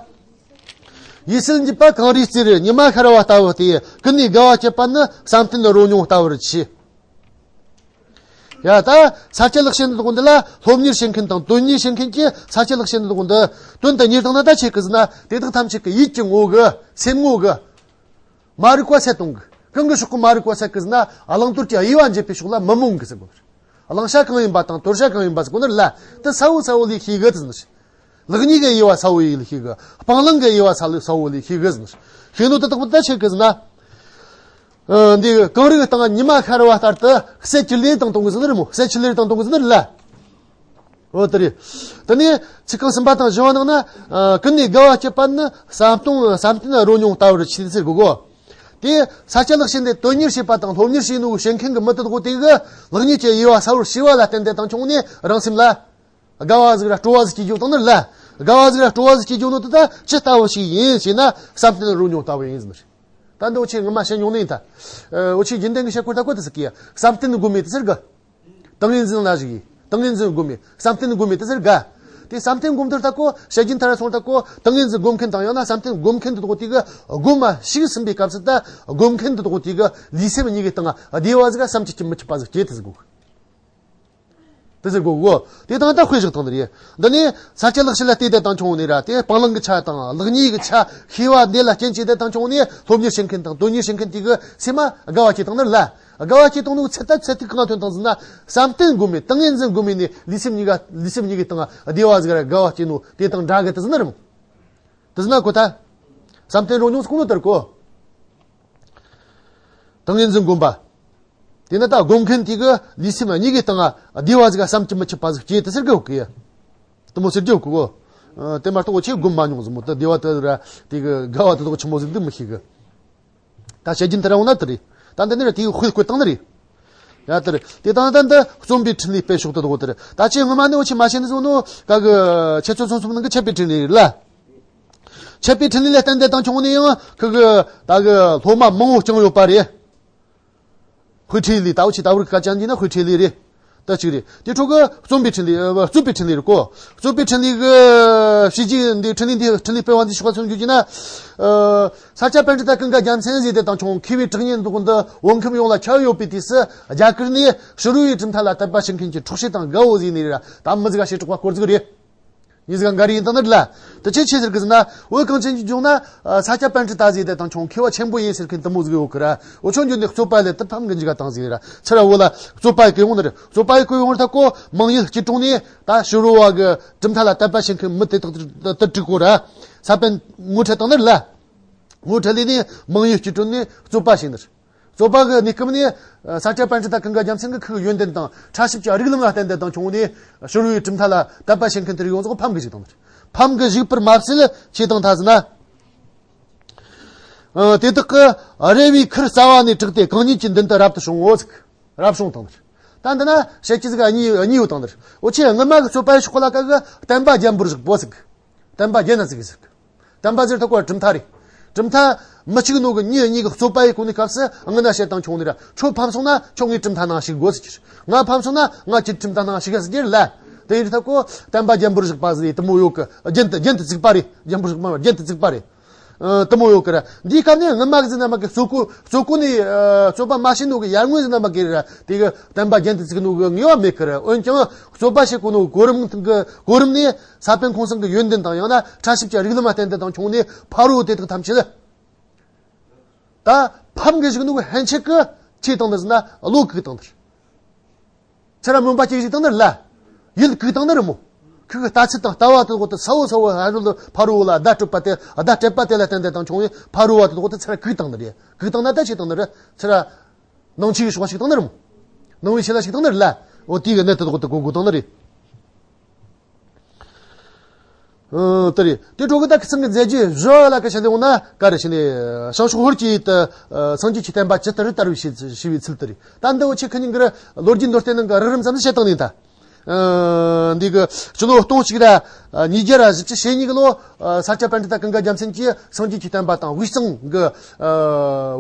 ཡིད་སེལ་འགྱུར་བ་གངས་རིའི་རྩེར། ཉི་མ་ཤར་བ་ལྟ་བུ་སྟེ། ཀུན་ནས་དགའ་བ་སྐྱེད་པ་ནི། བསམ་གཏན་རོ་མྱོང་ལྟ་བུར་མཆིས། ཡ་ད་ས་སྐྱ་ལེགས་བཤད་འདི་དག་འདི་ལ་སློབ་གཉེར་བྱེད་མཁན་དང་དོན་གཉེར་བྱེད་མཁན་གྱིས་ས་སྐྱ་ལེགས་བཤད་འདི་དག་འདི་དོན་དུ་གཉེར་བཏང་ན་ད་ཆེ་གི་ཟེར་ན། དེ་དག་ཐམས་ཅད་ཀྱི་ཡིད་ཀྱི་ངོ་གི་སེམས་ངོ་གི་མ་རིག་པ་སེལ་གཏོང་གི། གང་གི་ཕྱོགས་ཀྱི་མ་རིག་པ་སེལ་གི་ཟེར་ན། བླང་དོར་གྱི་དབྱེ་བ་འབྱེད་པའི་ཕྱོགས་ལ་མི་རྨོངས་གི་ཟེར་གོ། བླང་བྱ་གང་ཡིན་པ་དང་དོར་བྱ་གང་ཡིན་པ་ཟེར་གོ་ནི་རེད་ལ། དེ་གསལ་བོ་གསལ་བོ་ལས་ཤེས་གི་ཟེར་ནི། ལེགས་ཉེས་ཀྱི་དབྱེ་བ་གསལ་བོ་ཡིས་ལས་ཤེས་གི། སྤང་བླང་གི་དབྱེ་བ་གསལ་གསལ་བོ་ལས་ཤེས་གི་ཟེར་ནི། ཤེས་ནོ་དེ་དག་པོ་ད་ཆེ་གི་ཟེར་ན། ཨ། འདི་གངས་རིའི་སྟེང་ཉི་མ་ཤར་བ་ལྟར་དུ་གསལ་གྱི་ལེར་བཏང་གཏོང་གི་ཟེར་ནི་རེད་མོ། གསལ་གྱི་ལེར་བཏང་གཏོང་གི་ཟེར་ནི་རེད་ལ། འོ་དེ་རེད། དེ་ནས་ཚིག་རྐང་གསུམ་པ་དང་བཞི་བ་ནང་ན། ཨ། ཀུན་ནས་དགའ་བ་སྐྱེད་པ་ནི། བསམ་གཏོང་བསམ་གཏན་རོ་མྱོང་ལྟ་བུར་མཆིས་ཟེར་གོ་གོ། དེ་ས་སྐྱ་ལེགས་བཤད་འདི་དོན་གཉེར་བྱེད་པ་དང་སློབ་གཉེར་བྱེད་ནོ་བྱེད་མཁན་གྱི་མི་དེ་དག་དེ་གི་ལེགས་ཉེས་ཀྱི་དབྱེ་བ་གསལ་བོར་ཤེས་པ་ལ་བརྟེན་ཏེ་དང་ཆུང་ནས་རང་སེམས་ལ་དགའ་བ་ཟིག་ར་སྤྲོ་བ་ཟིག་སྐྱེ་རྒྱུ་དང་ནི་རེད་ལ། དགའ་བ་ཟིག་ར་སྤྲོ་བ་ཟིག་སྐྱེ་རྒྱུ་ནི་དེ་ད་ཅི་ལྟ་བུ་ཞིག་ཡིན་ཞེ་ན། བསམ་གཏན་རོ་མྱོང་ལྟ་བུ་ཡིན་ཟེར་ནི་རེད། ད་འདི་འུ་ཆོས་སྔོན་མ་བཤད་མྱོང་ནི་ཡིན་ད། འུ་ཆོས་རྒྱུན་ལྡན་གྱི་བཤད་སྒོ་ལྟ་སྒོ་དེ་ཟེར་གི་ཡ། བསམ་གཏན་སྒོམ་མེད་དེ་ཟེར་གི། ཏིང་ངེ་འཛིན་ལ་ཞིག་ཡིན། ཏིང་ངེ་འཛིན་སྒོམ་མེད། བསམ་གཏན་སྒོམ་མེད་དེ་ཟེར་ག། དེ་བསམ་གཏན་སྒོམ་དུས་ད་ཁོ་བཤད་རྒྱུན་ལྟར་སོང་ད་ཁོ་ཏིང་ངེ་འཛིན་སྒོམ་མཁན་དང་ཡང་ན་བསམ་གཏན་སྒོམ་མཁན་དེ་དག་དེ་གི་སྒོམ་མ་ཞིག་ཟིན་པའི་སྐབས་སུ་ད་སྒོམ་མཁན་དེ་དག་དེ་གི་ལུས་སེམས་གཉིས་ཀྱི་སྟེང་བདེ་བ་ཟིག་བསམ་གྱིས་མི་ཁྱབ་པ་ཟིག་སྐྱེ་དེ་ཟིག་དགོས། དེ་ཟེར་གོ་གོ། དེ་དང་ད་དཔེ་བཞག་དང་ནི་རེད། འདི་ནི་ས་སྐྱ་ལེགས་བཤད་ལ་བལྟས་ཏེ་དང་ཆུང་ནི་ར་དེ་སྤང་བླང་གི་ཆ་དང་ལེགས་ཉེས་ཀྱི་ཆ་ཤེས་པ་འདི་ལ་རྐྱེན་བྱས་ཏེ་དང་ཆུང་ནི་སློབ་གཉེར་བྱེད་མཁན་དང་དོན་གཉེར་བྱེད་མཁན་དེ་གི་སེམས་མ་དགའ་བ་སྐྱེ་དང་ནི་ལ། དགའ་བ་སྐྱེ་དང་ནི་ཚད་ད་ཚད་ཐིག་གང་ཐོན་དང་ཟིན་ན་བསམ་གཏན་སྒོམ་མེད་ཏིང་ངེ་འཛིན་སྒོམ་མེད་ནི་ལུས་སེམས་གཉིས་ཀ་ལུས་སེམས་གཉིས་ཀྱི་སྟེང་བདེ་བ་ཟིག་ར་དགའ་བ་སྐྱེ་ནོ་དེ་དང་འདྲ་གི་དེ་ཟིན་ན་རེད་མོ། དེ་ཟིན་ན་གོ་ད། བསམ་གཏན་རོ་མྱོང་སྐུ་ནོ་ལྟར་གོ། ཏིང་ངེ་འཛིན་སྒོམ་པ། དེ་ནི་ད་སྒོམ་མཁན་དེ་གི་ལུས་སེམས་གཉིས་ཀའི་སྟེང་ང་བདེ་བ་ཟིག་བསམ་གྱིས་མི་ཁྱབ་པ་ཟིག་སྐྱེས་དེ་ཟེར་གི་ཡོད་གི། དེ་མོ་ཟེར་གི་ཡོད་གི་གོ། ཨ། དེ་མ་གཏོགས་འུ་ཆོས་སྒོམ་མ་མྱོང་ཟིག་མོ་དེ་བདེ་བ་དེ་ར་དེ་གི་དགའ་བ་དེ་དག་ཆི་མོ་ཟིག་འདུག་མི་ཤེས་གི། ད་བཤད་རྒྱུན་དེ་ར་འོང་ན་དེ་རེད། ད་འདི་ནི་ར་དེ་གི་དཔེ་བཀོད་སྟངས་ནི་རེད། ཡ་དེ་རེད། དེ་དང་ད་འདི་རྩོམ་པའི་འཕྲིན་ལས་སྤེལ་ཕྱོགས་དེ་དག་དེ་རེད། ད་ཅི་སྔོན་མ་ནི་འུ་ཆོས་མ་བཤད་ནི་ཟིག་ནོ་ག་གི་འཆད་རྩོད་རྩོམ་གསུམ་ནང་གི་འཆད་པའི་འཕྲིན་ལས་རེད་ལ། འཆད་པའི་འཕྲིན་ལས་ལ་བརྟེན་ཏེ་དང་ཆུང་ནས་ཡང་ཁུ་གི་ད་གི་སློབ་མ་མང་བོ་བསྐྱངས་ཡོད་པ་རེད། དཔེ་ཁྲིད་ལས་ད་འུ་ཆོས་ད་བར་གི་སྐད་ཆ་འདི་ན་དཔེ་ཁྲིད་ལས་རེད། ད་གཅིག་རེད། དེ་ཕྲོ་གི་རྩོམ་པའི་འཕྲིན་ལས་ཨ། རྩོད་པའི་འཕྲིན་ལས་རེད་གོ། རྩོད་པའི་འཕྲིན་ལས་གི་བྱས་རྗེས་འདི་འཕྲིན་ལས་འདི་འཕྲིན་ལས་སྤེལ་བ་འདི་ཕྱོགས་ཚུར་འགྱུར་གྱི་ན། ཨ། ས་སྐྱ་པཎྜི་ཏ་ཀུན་དགའ་རྒྱལ་མཚན་ཟེར་དེ་དང་ཆུང་མཁས་པའི་གྲགས་སྙན་འདོགས་འདི་བོད་ཁམས་ཡོངས་ལ་ཁྱབ་ཡོད་པའི་དུས་སུ་རྒྱ་གར་ནས་ཕྱི་རོལ་བའི་གྲུབ་མཐའ་ལ་དད་པ་བྱེད་མཁན་གྱི་འཕྲོག་བྱེད་དང་དགའ་བོ་ཟེར་ནས་ར་ད་མི་ཟིག་ག་བྱེད་དྲག་པ་སྐོར་ཟིག་རེད། ཉིན་ཟིག་འགའ་རེ་ཡིན་དང་ནི་ལ། དེ་ཆེ་ཆེ་ཟེར་གི་ཟེར་ན། བོད་གངས་ཅན་གྱི་ལྗོངས་ན། ས་སྐྱ་པཎྜི་ཏ་ཟེར་དེ་དང་ཆུང་མཁས་པ་ཆེན་པོ་ཡིན་ཟེར་མཁན་དུ་མོ་ཟིག་ཡོད་གི་ར། འུ་ཆོ་འགྱོ་ནས་རྩོད་པ་ལས་དུ་ཕམ་གི་འཇིག་ག་དང་ཟིག་ར། ཚུར་ར་བོད་ལ་རྩོད་པ་ཡི་གི་ཡོང་ནི་རེད། རྩོད་པ་ཡི་གི་ཡོང་ར་ད་གོ་མང་ཡུལ་སྐྱིད་གྲོང་ནས་ད་ཕྱི་རོལ་བ་གི་གྲུབ་མཐའ་ལ་དད་པ་བྱེད་མཁན་མི་དེ་དག་དུ་དྲུག་གོ་ར། ས་པཎ་ངོ་འཕྲད་དང་ནི་ལ། ངོ་འཕྲད་ལས་ནས་མང་ཡུལ་སྐྱིད་གྲོང་ནས་རྩོད་པ་བྱས་ནི་རེད། རྩོད་པ་གི་གནས་སྐབས་ནས། ས་སྐྱ་པཎྜི་ཏ་ཀུན་དགའ་རྒྱལ་མཚན་གྱི་ཁུ་གི་ཡོན་ཏན་དང་ཕྲ་ཞིབ་ཀྱི་རིགས་ལམ་ལ་བརྟེན་ཏེ་དང་ཆུང་ནས་ཕྱི་རོལ་བའི་གྲུབ་མཐའ་ལ་དད་པ་བྱེད་མཁན་དེར་ཡོངས་རྫོགས་ཕམ་གི་བཞག་དང་། ཕམ་གི་བཞག་པར་མ་ཟད་ཆེ་དང་ཐ་ཟིན་ན། ཨ། དེ་དག་གི་རལ་བའི་ཁུར་རྩ་བ་ནས་དྲེགས་ཏེ་གང་ཉིད་ཀྱི་མདུན་དུ་རབ་ཏུ་བྱུང་ངོ་ཟིག་རབ་བྱུང་དང་། ད་འདི་ན་བཤད་ཀྱི་ཟིག་གཉིས་གཉིས་ཡོད་དང་། འུ་ཆོས་སྔོན་མ་གི་རྩོད་པ་ཡི་ཕྱོགས་ལ་ཀ་གི་བསྟན་པ་རྒྱན་པོར་བཞག་པོ་ཟིག་བསྟན་པ་རྒྱན་ན་ཟིག་ཟིག་བསྟན་པ་ཟེར་ཐག་གོ་གྲུབ་མཐའ་རེད། གྲུབ་མཐའ་མི་གཅིག་ནོ་གི་མྱི་གཉིས་ཀྱི་རྩོད་པ་ཡི་གོ་ནས་སྐབས་སུ་སྔ་ན་བཤད་དང་ཆུང་ནས་ར་ཁྱོད་ཕམ་སོང་ན་ཁྱོད་ངའི་གྲུབ་མཐའ་ནང་ཞུགས་དགོས་ཟེར་གྱི། ང་ཕམ་སོང་ན་ང་ཁྱེད་གྲུབ་མཐའ་ནང་ཞུགས་ཟེར་གྱི་ལ། དེ་ཡིན་ཐག་གོ་བསྟན་པ་རྒྱན་པོར་བཞག་པ་ཟེར་དེ་མོ་ཡོད་གི། རྒྱན་དུ་རྒྱན་དུ་བརྩིགས་པ་རེད། རྒྱན་པོར་བཞག་པ་རྒྱན་དུ་བརྩིགས་པ་རེད། ཨ། དེ་མོ་ཡོད་གི་ར། འདིའི་སྐབས་ནས་སྔོན་མ་གི་ཟིན་ན་མ་གི་རྩོད་གོ་རྩོད་གོ་ནས། ཨ། རྩོད་པ་མ་བྱས་ནོ་གི་ཡར་སྔོན་ཟིན་ན་མ་གི་ར་དེ་གི་བསྟན་པ་རྒྱན་དུ་བརྩིགས་ནོ་གི་ངེས་པ་མེད་གི་ར། འོན་ཀྱང་རྩོད་པ་བྱེད་གོ་ནོ་གི་གོ་རིམ་གི་གོ་རིམ་ནས། ས་པཎ་ཁོང་ཚང་གི་ཡོན་ཏན་དང་ཡང་ན་ཕྲ་ཞིབ་ཀྱི་རིགས་ལམ་ལ་བརྟེན་ཏེ་དང་ཆུང་ནས་ཕ་རོལ་དེ་དག་ཐམས་ཅད་ལ། ད་ཕམ་གི་བཞག་ནོ་གི་ཕན་ཆད་ཀྱི་ཆེ་དང་ནི་ཟིན་ན་བློ་གུག་དང་ནི། ཚེ་ར་སྨོན་པ་སྐྱེ་བཞག་དང་ནི་ལ། ཡིད་གུག་དང་ནི་རི་མོ། ཁུ་གི་ལྟ་ཚུལ་དང་ལྟ་བ་དེ་དག་ཏུ་ས་བོ་ས་བོ་ཕ་རོལ་ལ་བརྡ་སྤྲོད་པ་དེ་བརྡ་སྤྲད་པ་དེ་ལ་བརྟེན་ཏེ་དང་ཆུང་ནས་ཕ་རོལ་བ་དེ་དག་ཏུ་ཚེ་ར་གུག་དང་ནི་རེད། གུག་དང་ན་ད་ཆེ་དང་ནི་རི་ཚེ་ར། ནང་ཆོས་ཀྱི་ཕྱོགས་ཤིག་དང་ནི་རི་མོ། ནང་བའི་ཆོས་ལ་ཞིག་དང་ནི་རི་ལ། འོ་དེའི་གི་གནད་དེ་དག་ཏུ་གོ་དགོས་དང་ནི་རེད། ཨ། དེ་རེད། དེ་འཕྲོ་གི་ད་ཁི་ཚང་གི་མཛད་རྗེས་བཞི་བ་ལ་ཀ་ཆ་ལེ་འོང་ན་ཀ་རེ་ཞི་ནས་བྱང་ཕྱོགས་ཧོར་གྱི་ཡུལ་དུ་སངས་རྒྱས་ཀྱི་བསྟན་པ་ཇི་ལྟར་དར་བའི་ཞི་ཞི་བའི་ཚུལ་དེ་རེད། ད་འདི་འུ་ཆོས་ཁི་ཉིན་གི་ལོ་རྒྱུས་མདོར་བསྟན་ནང་གི་རགས་རིམ་ཙམ་ཞིག་བཤད་སྟངས་ནས་ད། ཨ། འདི་གི་ཕྱི་ལོ་སྟོང་གཅིག་ར་ཉིས་བརྒྱ་ར་བཞི་བཅུ་ཞེ་གཉིས་གི་ལོ། ས་སྐྱ་པཎྜི་ཏ་ཀུན་དགའ་རྒྱལ་མཚན་གྱིས་སངས་རྒྱས་ཀྱི་བསྟན་པ་དང་དབུས་གཙང་གི་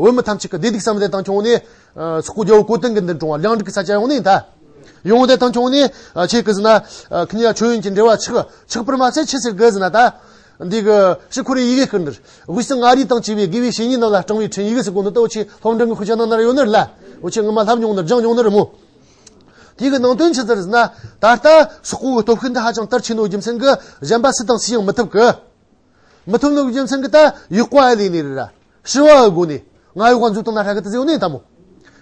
བོད་མི་ཐམས་ཅད་ཀྱི་བདེ་སྡུག་བསམ་བློ་དང་ཆུང་ནས། ཨ། སོག་པོ་རྒྱལ་པོ་གོ་དན་གྱི་མདུན་དྲངས་པ་ལེགས་སྒྲིག་ས་ཆ་ཡོང་ནས་ད། ཡོང་དེ་དང་ཆུང་ནས། ཨ། ཆེ་གི་ཟིན་ན། ཨ། ཁི་ཉ་མཆོད་ཡོན་གྱི་འབྲེལ་བ་ཆགས་ཆགས་པར་མ་ཟད་ཆི་ཟེར་གི་ཟིན་ན་ད། འདི་གི་ཕྱི་ཁོ་རེ་ཡི་གེ་བསྐུར་འདིར་དབུས་གཙང་མངའ་རིས་དང་བཅས་པའི་དགེ་བའི་བཤེས་གཉེན་རྣམས་ལ་སྤྲིང་བའི་འཕྲིན་ཡི་གེ་ཟེར་གོ་ནི་ད་འུ་ཆོས་སློབ་འབྲིང་གི་དཔེ་ཆ་ནང་ན་ཡོད་ནི་རེད་ལ། འུ་ཆོས་ངོ་མ་ལྷབ་མྱོང་ནི་སྦྱངས་མྱོང་ནི་རེད་མོ། དེ་གི་ནང་དོན་ཆི་ཟེར་ཟིན་ན། ད་ལྟ་སོག་པོ་གི་སྟོབས་ཤུགས་འདི་ཧ་ཅང་དར་ཆེ་ནོ་རྒྱུ་མཚན་གི་གཞན་པ་སུ་དང་སུ་ཡང་མི་ཐུབ་གི། མི་ཐུབ་ནོ་གི་རྒྱུ་མཚན་གི་ད་ཡུལ་ཀ་ལས་ནི་རེད་ར། ཞི་བ་གི་སྒོ་ནས་ང་ཡུལ་ཀ་འཛུལ་བཏང་ན་ཧྲ་གི་དེ་ཟེར་ཡོད་ནི་ད་མོ།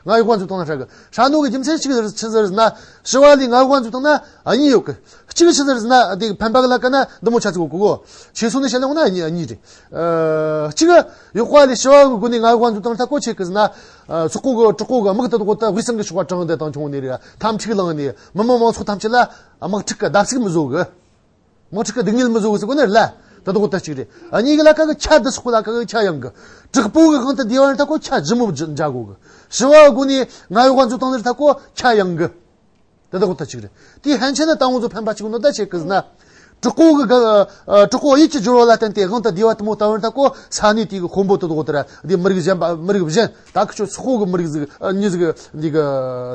ང་ཡུལ་ཀ་འཛུལ་བཏང་ན་ཧྲ་གི་ཧྲ་ནོ་གི་རྒྱུ་མཚན་གཅིག་ཆི་ཟེར་ཟིན་ན། ཞི་བ་ལས་ང་ཡུལ་ཀ་འཛུལ་བཏང་ན་གཉིས་ཡོད་གི། གཅིག་ཆི་ཟེར་ཟིན་ན་དེ་ཕན་པ་གི་ལ་ཀ་ན་འདི་མོ་ཆ་ཚིག་གོ་གོ། ཆེ་སོ་ནི་བཤད་ལ་འོང་ན་གཉིས་གཉིས་རེད། ཨ། གཅིག་ཡུལ་ཀ་ལས་ཞི་བ་གི་སྒོ་ནས་ང་ཡུལ་ཀ་འཛུལ་བཏང་ད་གོ་ཆེ་གི་ཟིན་ན། ཨ། སོག་པོ་གི་དྲག་པོ་གི་དམག་དེ་དག་ད་དབུས་གཙང་གི་ཕྱོགས་ཀ་དྲངས་ཏེ་དང་ཆུང་ནི་རེད། འཐབ་འཁྲུག་ལངས་ནས་མི་མང་མང་ཚོགས་ཐམས་ཅད་ལ་དམག་འཁྲུག་གི་བརྡབ་གསིག་མི་བཟོ་གི། དམག་འཁྲུག་གི་སྡུག་བསྔལ་མི་བཟོ་གི་ཟེར་གོ་ནི་རེད་ལ། དེ་དག་ད་གཅིག་རེད། ཨ། གཉིས་ཀྱི་ལ་ཀ་གི་ཁྱ་འདི་སོག་པོ་ལ་ཀ་གི་ཁྱ་ཡང་གི། དྲག་པོ་གི་དབང་དུ་བདེ་བ་ཡིན་ད་གོ་ཁྱ་ལྗིད་མོ་འཇག་གོ་གི། ཞི་བ་གི་སྒོ་ནས་ང་ཡུལ་ཀ་འཛུལ་བཏང་ནི་ད་གོ་ཁྱ་ཡང་གི། དེ་དག་ད་གཅིག་རེད། དེའི་ཕན་ཆད་ནི་ད་ང་ཚོ་ཕན་པ་གཅིག་ནོ་ད་ཆེ་གི་ཟིན་ན། དྲག་པོ་གི་ག་ཨ། དྲག་པོ་ཡིད་ཀྱི་སྦྱོར་བ་ལ་བརྟེན་ཏེ་དབང་དུ་བདེ་བ་དེ་མོ་ལྟ་བུ་ད་གོ་ས་གནས་དེ་གི་དཔོན་པོ་དེ་དག་ད་ར་དེ་མི་རིགས་གཞན་པ་མི་རིགས་གཞན་ད་ཁི་ཆོ་སོག་པོ་གི་མི་རིགས་ཟིག་ཨ། མྱི་ཟིག་འདི་གི་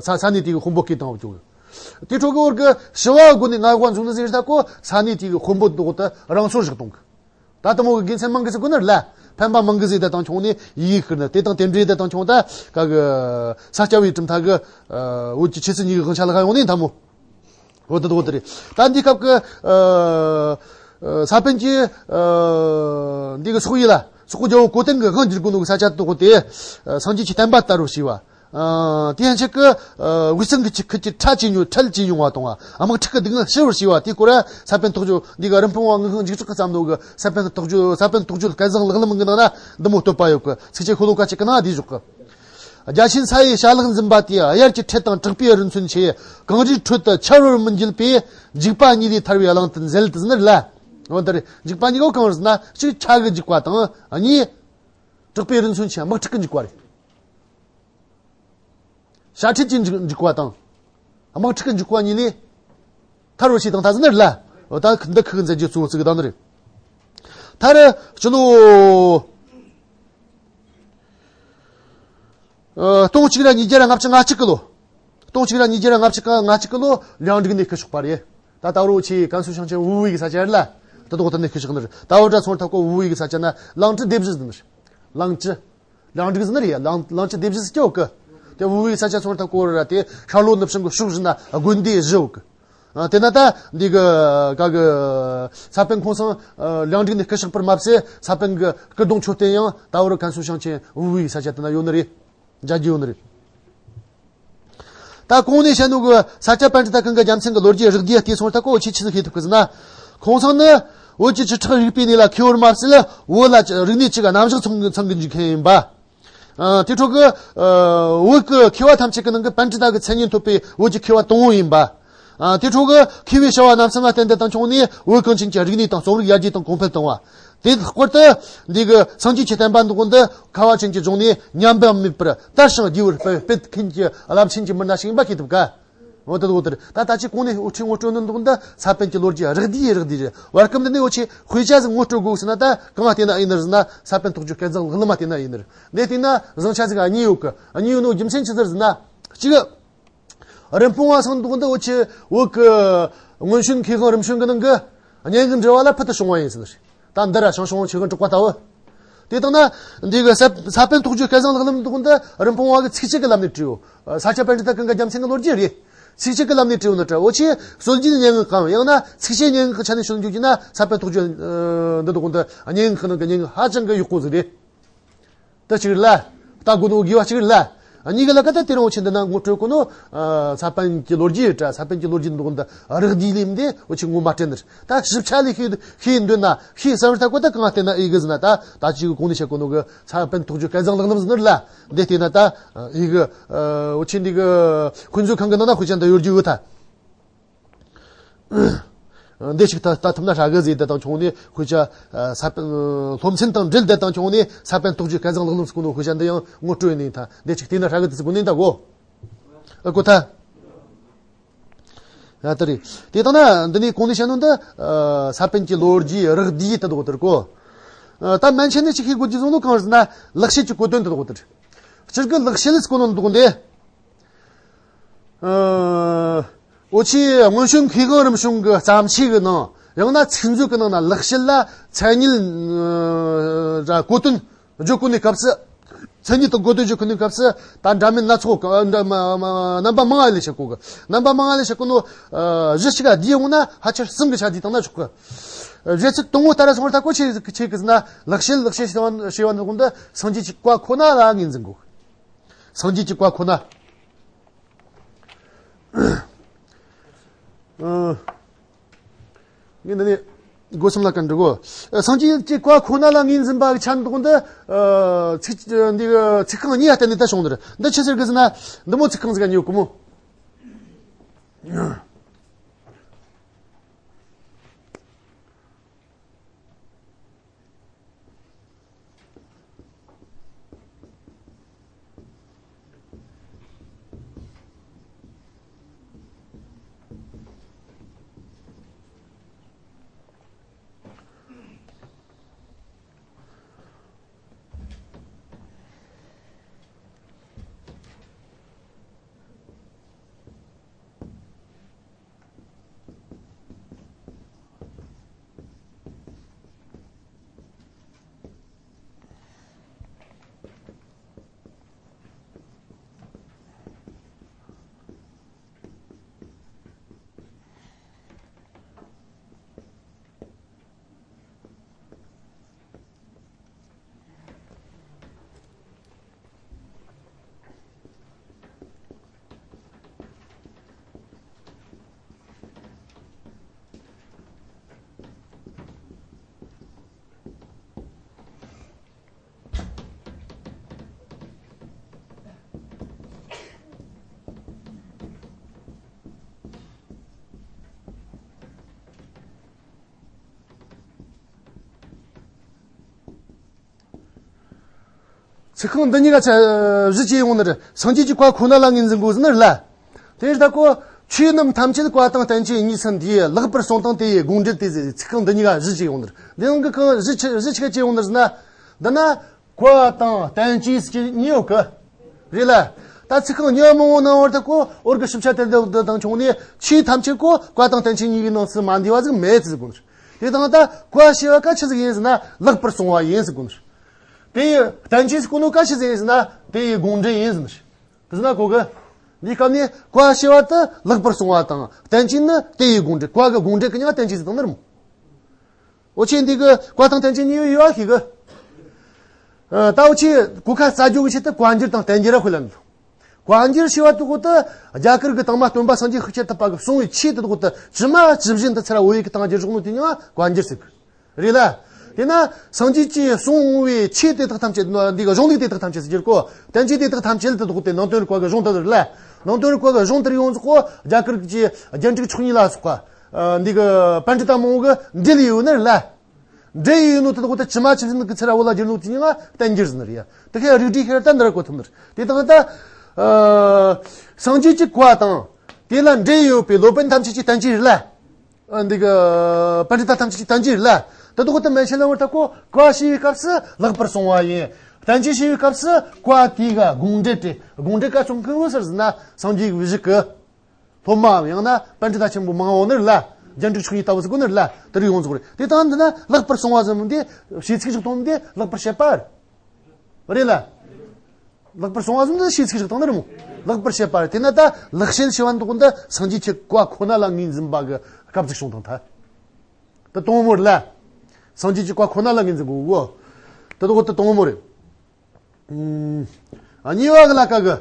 ས་ས་གནས་དེ་གི་དཔོན་པོ་སྐད་བཏང་བ་ཅོ་གི། དེ་འཕྲོ་གི་བར་གི་ཞི་བ་སྒོ་ནས་ང་དབང་འཛུགས་ནི་ཟེར་ད་གོ་ས་གནས་དེ་གི་དཔོན་པོ་འདུག་ད་རང་སོར་བཞག་གཏོང་གི། ད་དུ་མོ་གི་དགེ་མཚན་མང་གི་ཟེར་གོ་ནི་ལ། ཕན་པ་མང་གི་ཟེར་ད་དང་ཆུང་ནས་ཡིག་ཤིག་ནི་དེ་དང་དེ་འདྲའི་ད་དང་ཆུང་ད་ག་གི་ས་སྐྱ་བའི་གྲུབ་མཐའ་གི་འོད་ཀྱི་ཆེ་སི་གཉིས་གི་དབང་ཆ་ལ་ཁ་ཡོང་ནས་ད་མོ། འོ་དེ་དོ་དེ་རེད། ད་འདི་སྐབས་ཀྱི་ས་པཎ་གྱི་འདི་གི་སོག་ཡིག་ལ་སོག་པོ་རྒྱལ་པོ་གོ་ཏན་གྱི་དབང་བསྒྱུར་དགོས་ནོ་གི་ས་ཆ་དེ་དོ་དེ་སངས་རྒྱས་ཀྱི་བསྟན་པ་དར་རོ་ཞེས་པ། དེ་ཡན་ཆད་ཀྱི་དབུས་གཙང་གི་ཆི་ཁུལ་གྱི་ཁྲལ་ཇེ་ཉུང་ཁྲལ་ཇེ་ཉུང་བ་གཏོང་བ། དམག་འཁྲུག་གི་སྡུག་བསྔལ་ཞི་བར་བྱས་པ་དེ་སྐོར་ས་པཎ་རྟོགས་བརྗོད་འདི་གི་རིན་སྤུངས་པ་ངག་དབང་འཇིགས་གྲགས་ཀྱིས་བརྩམས་ནོ་གི་ས་པཎ་རྟོགས་བརྗོད་ས་པཎ་རྟོགས་བརྗོད་སྐལ་བཟང་ལག་ལམ་གི་ནང་ན་འདི་མོ་བསྟོད་པ་ཡོད་གི། ཚིགས་བཅད་ཤོ་ལོ་ཀ་གཅིག་གི་ནང་འདི་བཞུགས་གི། རྒྱ་ཆེན་ས་ཡི་བྱ་གླག་འཛིན་པ་དེས། དབྱར་གྱི་ཁྲལ་དང་དྲག་པོའི་རུ་མཚོན་ཆེ། གངས་རིའི་ཁྲོད་དུ་ཆར་བར་མི་འགྱུར་པས། འཇིགས་པ་གཉིས་ལས་ཐར་བའི་གླེང་དེ་མཛད་དུ་ཟིན་ལ། འོ་ད་རེ་འཇིགས་པ་གཉིས་ཀ་གང་རེད་ཟེར་ན། གཅིག་ཆར་གྱི་འཇིགས་པ་དང་། གཉིས་དྲག་པོའི་རུ་མཚོན་ཆེ་དམག་འཁྲུག་གི་འཇིགས་པ་རེད། དཔྱ་ཁྲལ་གྱི་འཇིགས་འཇིགས་པ་དང་། དམག་འཁྲུག་གི་འཇིགས་པ་གཉིས་ལས་ཐར་བར་བྱས་དང་ད་ཟིན་ལ། འོ་ད་འདི་ཁུག་མཛད་རྒྱུ་གཙོ་བོ་ཚིག་དང་ནི་རེད། ད་རེ་ཕྱི་ལོ། ཨ། སྟོང་གཅིག་ར་ཉིས་བརྒྱ་ར་ལྔ་བཅུ་ང་གཅིག་གི་ལོ། སྟོང་གཅིག་ར་ཉིས་བརྒྱ་ར་ལྔ་བཅུ་ང་གཅིག་གི་ལོ་ལང་ཀྲིག་ནས་སྐུ་གཤེགས་པ་རེད། ད་ད་རུང་ཆེ་ཀན་སུའུ་ཞིང་ཆེན་ཝུའུ་ཝུའུ་གི་ས་ཆ་རེད་ལ། ད་དོག་ད་ནས་སྐུ་གཤེགས་ནི་རེད། ད་འོ་དྲ་ཚོང་ཐབས་ཀོ་ཝུའུ་ཝུའུ་གི་ས་ཆ་ན་གླང་ཀྲི་སྡེ་བཞི་ཟིན་ནི་རེད། གླང་ཀྲི། ལང་ཀྲིག་ཟིན་ནི་རེད། གླང་གླང་ཀྲི་སྡེ་བཞི་སྐྱོ་གི། དེ་ཝུའུ་ཝུའུ་གི་ས་ཆ་ཚོང་ཐབས་ཀོ་ར་དེ་ཤར་ལྷོ་ནུབ་བྱང་གི་ཕྱོགས་བཞི་ན་དགོན་སྡེ་བཞི་ཡོད་གི། ཨ། དེ་ན་ད་འདི་གི་ག་གི་ས་པཎ་ཁོང་སང་ལང་ཀྲིག་ནས་སྐུ་གཤེགས་པར་མ་ཟད་ས་པཎ་གི་སྐུ་གདུང་མཆོད་རྟེན་ཡང་ད་བར་ཀན་སུའུ་ཞིང་ཆེན་ཝུའུ་ཝུའུ་ས་ཆ་དེ་ན་ཡོད་ནི་རེད། མཇལ་རྒྱུ་ཡོད་ནི་རེད། ད་གོང་ནས་བཤད་ནོ་གི་ས་སྐྱ་པཎྜི་ཏ་ཀུན་དགའ་རྒྱལ་མཚན་གི་ལོ་རྒྱུས་རིགས་བསྡུས་བལྟས་སོང་ད་གོ་འུ་ཆོས་ཆི་ཟིག་ཤེས་ཐུབ་གི་ཟེར་ན། ཁོང་སང་ནི་བོད་ཀྱི་བཅུ་ཕྲག་རིག་པའི་གནས་ལ་མཁས་པར་མ་ཟད་བོད་ལ་རིག་གནས་གཅིག་གི་རྣམ་གཞག་ཚང་ཚང་གི་འཇུག་མཁན་ཡིན་པ། ཨ། དེ་འཕྲོ་གི་ཨ་བོད་ཀྱི་མཁས་པ་ཐམས་ཅད་ཀྱི་ནང་གི་པཎྜི་ཏ་གི་མཚན་སྙན་ཐོབ་པའི་བོད་ཀྱི་མཁས་པ་དང་པོ་ཡིན་པ། ཨ། དེ་འཕྲོ་གི་མཁས་པའི་བྱ་བ་རྣམ་གསུམ་ལ་བརྟེན་ཏེ་དང་ཆུང་ནས་བོད་གངས་ཅན་གྱི་རིག་གནས་དང་རྩོམ་རིག་ཡར་རྒྱས་དང་གོང་འཕེལ་བཏང་བ། དེ་ལྷག་པར་དུ་འདི་གི་སངས་རྒྱས་ཀྱི་བསྟན་པ་འདི་ཀུན་ཏུ་ཁ་བ་ཅན་གྱི་ལྗོངས་ནས་ཉམས་པ་མེད་པར་དར་ཞིང་རྒྱས་པར་སྤེལ་སྤེལ་མཁན་གྱི་རླབས་ཆེན་གྱི་མི་སྣ་ཞིག་ཡིན་པ་ཤེས་ཐུབ་ག། འོ་དེ་འོ་དེ་རེད། ད་ད་ཅི་གོང་ནས་འུ་ཁྲིད་ངོ་སྤྲོད་ནི་འདུག་འདི་ས་པཎ་གྱི་ལོ་རྒྱུས་རགས་བསྡུས་རགས་བསྡུས་རེད། བར་སྐབས་འདི་ནས་འུ་ཆོས་དཔེ་ཆ་ཟིག་ངོ་སྤྲོད་དགོས་ཟེར་ན་ད་གང་ང་བལྟས་ན་ཡིན་ནི་རེད་ཟེར་ན་ས་པཎ་རྟོགས་བརྗོད་སྐལ་བཟང་ལག་ལམ་མ་བལྟས་ན་ཡིན་ནི་རེད། འདི་བལྟས་ན་བཟང་ཆ་ཟིག་གཉིས་ཡོད་གི། གཉིས་ཡོད་ནོ་རྒྱུ་མཚན་ཅི་ཟིག་རེད་ཟེར་ན། གཅིག་རིན་སྤུངས་པ་སང་འདུག་འདི་འུ་ཆོས་བོད་ཀྱི་སྔོན་བྱོན་མཁས་དབང་རིམ་བྱོན་གྱི་ནང་གི་སྙན་ངག་འབྲི་བ་ལ་ཕུལ་དུ་བྱུང་བ་ཡིན་ཟེར་ནི་རེད། ད་འདི་ར་ཞང་ཞུང་ཆོས་དབང་གྲགས་པ་ལྟ་བུ། དེ་དང་ན་འདི་གི་ས་ས་པཎ་རྟོགས་བརྗོད་སྐལ་བཟང་ལག་ལམ་འདུག་འདི་རིན་སྤུངས་པ་གི་ཚིགས་བཅད་ཀྱི་ལམ་ནས་བྲིས་ཡོད། ས་སྐྱ་པཎྜི་ཏ་ཀུན་དགའ་རྒྱལ་མཚན་གྱི་ལོ་རྒྱུས་རེད། ཚིགས་བཅད་ཀྱི་ལམ་ནས་བྲིས་ཡོད་ནི་འདྲ། འུ་ཆོས་སྲོལ་རྒྱུན་སྙན་ངག་གམ་ཡང་ན་ཚིགས་བཅད་སྙན་ངག་གི་ཆ་ནས་ཞུ་འཇུག་རྒྱུ་ན་ས་པཎ་རྟོགས་བརྗོད་འདི་འདུག་འདི་སྙན་ངག་གི་ནང་གི་སྙན་ངག་ཧ་ཅང་གི་ཡག་པོ་ཟིག་རེད། དེ་གཅིག་རེད་ལ། ལྟ་དགོས་ནོ་དགོས་པ་གཅིག་རེད་ལ། གཉིས་ཀ་ལ་ཀ་ད་དེ་རིང་འུ་ཆོས་འདི་ན་ངོ་སྤྲོད་གོ་ནོ། ས་པཎ་གྱི་ལོ་རྒྱུས་རེད་དྲ། ས་པཎ་གྱི་ལོ་རྒྱུས་འདུག་འདི་རགས་བསྡུས་ལེམ་འདི་འུ་ཆོས་ངོ་མ་སྤྲད་ནི་རེད། ད་ཞིབ་ཆ་ལས་ཤེས་ཤེས་འདོད་ན་ཤེས་བསམ་རེ་ད་གོ་ད་གང་བལྟས་ན་ཨེ་གི་ཟེར་ན། ད་ད་ཅིག་གོང་ནས་བཤད་གོ་ནོ་གི་ས་པཎ་རྟོགས་བརྗོད་སྐལ་བཟང་ལག་ལམ་ཟེར་ནི་རེད་ལ། འདི་བལྟས་ན་ད་ཨེ་གི་འུ་ཆོས་འདི་གི་དཔེ་མཛོད་ཁང་གི་ནང་ན་དཔེ་ཆ་འདི་ཡོད་རྒྱུ་ཡོད་ད། འདི་ཞིག་ལྟ་ལྟ་ཐུབ་ན་ཧྲ་གི་ཟིག་འདི་དང་ཆུང་ནས་དཔེ་ཆ་ས་པཎ་སློབ་ཚན་དང་འབྲེལ་འདི་དང་ཆུང་ནས་ས་པཎ་རྟོགས་བརྗོད་སྐལ་བཟང་ལག་ལམ་ཟེར་གོ་ནོ་དཔེ་ཆ་འདི་ཡང་ངོ་སྤྲོད་ནས་ད་འདི་ཞིག་བལྟས་ན་ཧྲ་གི་འདི་ཟེར་གོ་ནས་ད་གོ། ཨ་གོ་ཐལ། ཡ་ད་རེད། དེ་དང་ན་འདི་ནས་གོང་ནས་བཤད་ནོ་འདི་ས་པཎ་གྱི་ལོ་རྒྱུས་རགས་བསྡུས་དེ་འདུག་དེར་གོ། ད་མན་ཆད་ནས་ཅིག་ཤེས་དགོས་ཀྱི་བཟུང་ནོ་གང་ཟེར་ན་ལེགས་བཤད་ཀྱི་གོ་དོན་དེ་འདུག་དེར། སྤྱིར་གི་ལེགས་བཤད་ལས་གོ་ནོ་འདུག་འདི། ཨ། འུ་ཆོས་སྔོན་བྱོན་མཁས་དབང་རིམ་བྱོན་གྱི་བརྩམས་ཆོས་ཀྱི་ནང་ཡང་ན་ཚིག་མཛོད་ཀྱི་ནང་ན་ལེགས་བཤད་ལ་མཚན་ཉིད་ར་གོ་དོན་བརྗོད་གོ་ནི་སྐབས་སུ། མཚན་ཉིད་དང་གོ་དོན་བརྗོད་གོ་ནི་སྐབས་སུ་ད་འདྲ་མིན་སྣ་ཚོགས་ཀྱི་འདྲ་མ་མ་རྣམ་པ་མང་ང་ལས་བཤད་གོ་གི། རྣམ་པ་མང་ང་ལས་བཤད་གོ་ནོ། ཨ། གཞི་གཅིག་ག་བསྡུས་ཡོང་ན་ཕལ་ཆེར་གསུམ་གྱི་ཆ་བསྡུས་བཏང་ན་ཆོག་གི། གཞི་ཚིག་དང་པོ་ལྟར་སོང་བར་ད་གོ་ཆེ་ཆེ་གི་ཟེར་ན་ལེགས་བཤད་ལེགས་བཤད་ཞེས་པ་ཞེས་པ་འདི་ཀུན་ཏུ་སངས་རྒྱས་ཀྱི་བཀའ་ཁོ་ན་ལ་ངོས་འཛིན་དགོས། སངས་རྒྱས་ཀྱི་བཀའ་ཁོ་ན། ཨ། ངས་འདི་ནས་སྒོ་གསུམ་ལ་གན་འགྲོ་གོ། སངས་རྒྱས་ཀྱི་བཀའ་ཁོ་ན་ལ་ངོས་འཛིན་པ་གི་ཆ་འདུག་འདི། ཚིག་འདི་ཚིག་རྐང་གཉིས་ལ་བརྟེན་ནས་ད་བྱུང་འདིར་འདི་ཆི་ཟེར་གི་ཟེར་ན་འདི་མོ་ཚིག་རྐང་ཟིག་ག་ཉོ་གི་མོ། ཚིག་རྐང་འདི་གཉིས་ཀ་ཆ་གཞི་བཅས་ཡོང་ནི་རེད། སངས་རྒྱས་ཀྱི་བཀའ་ཁོ་ན་ལ་ངོས་འཛིན་དགོས་ཟེར་ནི་རེད་ལ། དེ་ལྟ་ཀོ། ཆོས་རྣམས་ཐམས་ཅད་བཀའ་དང་བསྟན་བཅོས་གཉིས་སུ་འདུས། ལེགས་པར་གསུངས་དང་དེ་ཡི་དགོངས་འགྲེལ་ཏེ་ཟེར། ཚིག་རྐང་འདི་གཉིས་ཀ་གཞི་བཅས་ཡོང་ནི་རེད། འདི་ནང་གི་གང་གཞི་ཆི་གཞི་ཆི་ག་བཅས་ཡོང་ནི་རེད་ཟེར་ན། འདི་ན་བཀའ་དང་བསྟན་བཅོས་ཟེར་གྱི་གཉིས་ཡོད་གི། རེད་ལ། ད་ཚིག་རྐང་གཉིས་མང་བོ་ནང་བར་དུ་ཀོ་འོར་གི་ཞིབ་ཆ་དེ་འདི་འདི་དང་ཆུང་ནས་ཆོས་ཐམས་ཅད་ཀོ་བཀའ་དང་བསྟན་བཅོས་གཉིས་ཀྱི་ནང་སུ་མ་འདུས་པ་ཟིག་མེད་ཟེར་གོ་ནི་རེད། དེ་དང་ད་བཀའ་ཞེས་པ་ཀ་ཆི་ཟིག་ཡིན་ཟེར་ན་ལེགས་པར་གསུངས་པ་ཡིན་ཟེར་གོ་ནི་རེད། དེ་ཡི་བསྟན་བཅོས་ཟེར་གོ་ནོ་ཀ་ཆི་ཟིག་ཡིན་ཟེར་ན་དེ་ཡི་དགོངས་འགྲེལ་ཡིན་ཟེར་ནི་རེད། དེ་ཟེར་ན་གོ་གི། འདིའི་སྐབས་ནས་བཀའ་ཞེས་པ་དེ་ལེགས་པར་གསུངས་པ་དང་བསྟན་བཅོས་ནི་དེ་ཡི་དགོངས་འགྲེལ། བཀའ་གི་དགོངས་འགྲེལ་གི་མྱིང་བསྟན་བཅོས་ཟེར་བཏང་ནི་རེད་མོ། འོ་ཆེ་འདི་གི་བཀའ་དང་བསྟན་བཅོས་གཉིས་ཡོད་ཡོད་ཤེས་གི། ཨ། ད་འོ་ཆེ་གོ་ཁ་རྩ་རྒྱུ་གི་ཆེད་དུ་བཀའ་འགྱུར་དང་བསྟན་འགྱུར་ར་ཁོ་ལ་འདུག་བཀའ་འགྱུར་ཞེས་པ་དེ་གོ་དུ་རྒྱ་གར་གི་དང་མ་སྟོན་པ་སངས་རྒྱས་ཤཱཀྱ་ཐུབ་པ་གི་གསུང་བའི་ཆོས་དེ་གོ་དུ་ཇི་མ་ཇི་བཞིན་དུ་ཚུར་བོད་ཡིག་གི་སྟེང་བསྒྱུར་བཞག་ནོ་དེ་མྱིང་བཀའ་འགྱུར་ཟེར་གི། རེད་ལ། དེ་ན་སངས་རྒྱས་ཀྱིས་གསུང་བའི་ཆོས་དེ་དག་ཐམས་ཅད་ནི་འདི་གི་གཞུང་ལུགས་དེ་དག་ཐམས་ཅད་ཟེར་གྱི་ཡོད་གོ། བསྟན་བཅོས་དེ་དག་ཐམས་ཅད་དེ་དག་དེ་ནང་དོན་རིག་པ་གི་གཞུང་དེ་རེད་ལ། ནང་དོན་རིག་པ་གི་གཞུང་དེར་ཡོངས་རྫོགས་གོ་རྒྱ་གར་གྱི་རྒྱན་དྲུག་མཆོག་གཉིས་ལ་སོགས་པ། ཨ། འདི་གི་པཎྜི་ཏ་མང་བོ་གི་འགྲེལ་ཡོད་ནི་རེད་ལ། འགྲེལ་ཡོད་ནོ་དེ་དག་དེ་ཇི་མ་ཇི་བཞིན་གི་ཚུར་བོད་ལ་བསྒྱུར་ནོ་དེ་མྱིང་བསྟན་འགྱུར་ཟེར་ནི་རེད་ཡ། དེ་ཁའི་རིགས་འགྲེ་ཁྱེར་ད་འདི་ར་གོ་ཐུབ་ནི་རེད། དེ་དང་ད། ཨ། སངས་རྒྱས་ཀྱི་བཀའ་དང་། དེ་ལ་འགྲེལ་ཡོད་པའི་སློབ་དཔོན་ཐམས་ཅད་ཀྱི་བསྟན་བཅོས་རེད་ལ། ཨ། འདི་གི་པཎྜི་ཏ་ཐམས་ཅད་ཀྱི་བསྟན་བཅོས་རེད་ལ། དེ་དག་དེ་མན་ཆད་ལ་བར་ད་ཀོ་བཀའ་ཞེས་པའི་སྐབས་སུ་ལེགས་པར་གསུངས་པ་ཡིན། བསྟན་བཅོས་ཞེས་པའི་སྐབས་སུ་བཀའ་དེ་གི་དགོངས་འགྲེལ་ཏེ། དགོངས་འགྲེལ་ག་ཚོད་ཁུངས་ཟེར་ཟེར་ན་སངས་རྒྱས་ཀྱི་དབུ་བཞུགས་ཀྱི་སློབ་མའམ་ཡང་ན་པཎྜི་ཏ་ཆེན་པོ་མང་བོ་ནི་རེད་ལ། རྒྱན་དྲུག་མཆོག་གཉིས་ལྟ་བུ་ཟེར་གོ་ནི་རེད་ལ། དེ་རིགས་ཡོངས་རྫོགས་རེད། དེ་དང་འདི་ན་ལེགས་པར་གསུངས་པ་ཟེར་མི་འདི་བྱས་ཚིག་ཞིག་གཏོང་མི་འདི་ལེགས་པར་བཤད་པ་རེད་ལ། ལེགས་པར་གསུངས་པ་ཟེར་མི་འདི་བྱས་ཚིག་ཞིག་གཏོང་ནི་རེད་མོ། ལེགས་པར་བཤད་པ་རེད། དེ་ན་ད་ལེགས་བཤད་ཞེས་པ་འདི་འདི་སངས་རྒྱས་ཀྱི་བཀའ་ཁོ་ན་ལ་ངོས་འཛིན་པ་གི་སྐབས་ཅིག་བྱུང་དང་ཐལ། དེ་དང་པོ་རེད་ལ། སངས་རྒྱས་ཀྱི་བཀའ་ཁོ་ན་ལ་ངོས་འཛིན་དགོས་གོ། དེ་དག་དེ་དང་པོ་རེད། ཨུམ། ཨ། གཉིས་པ་གི་ལ་ཀ་གི།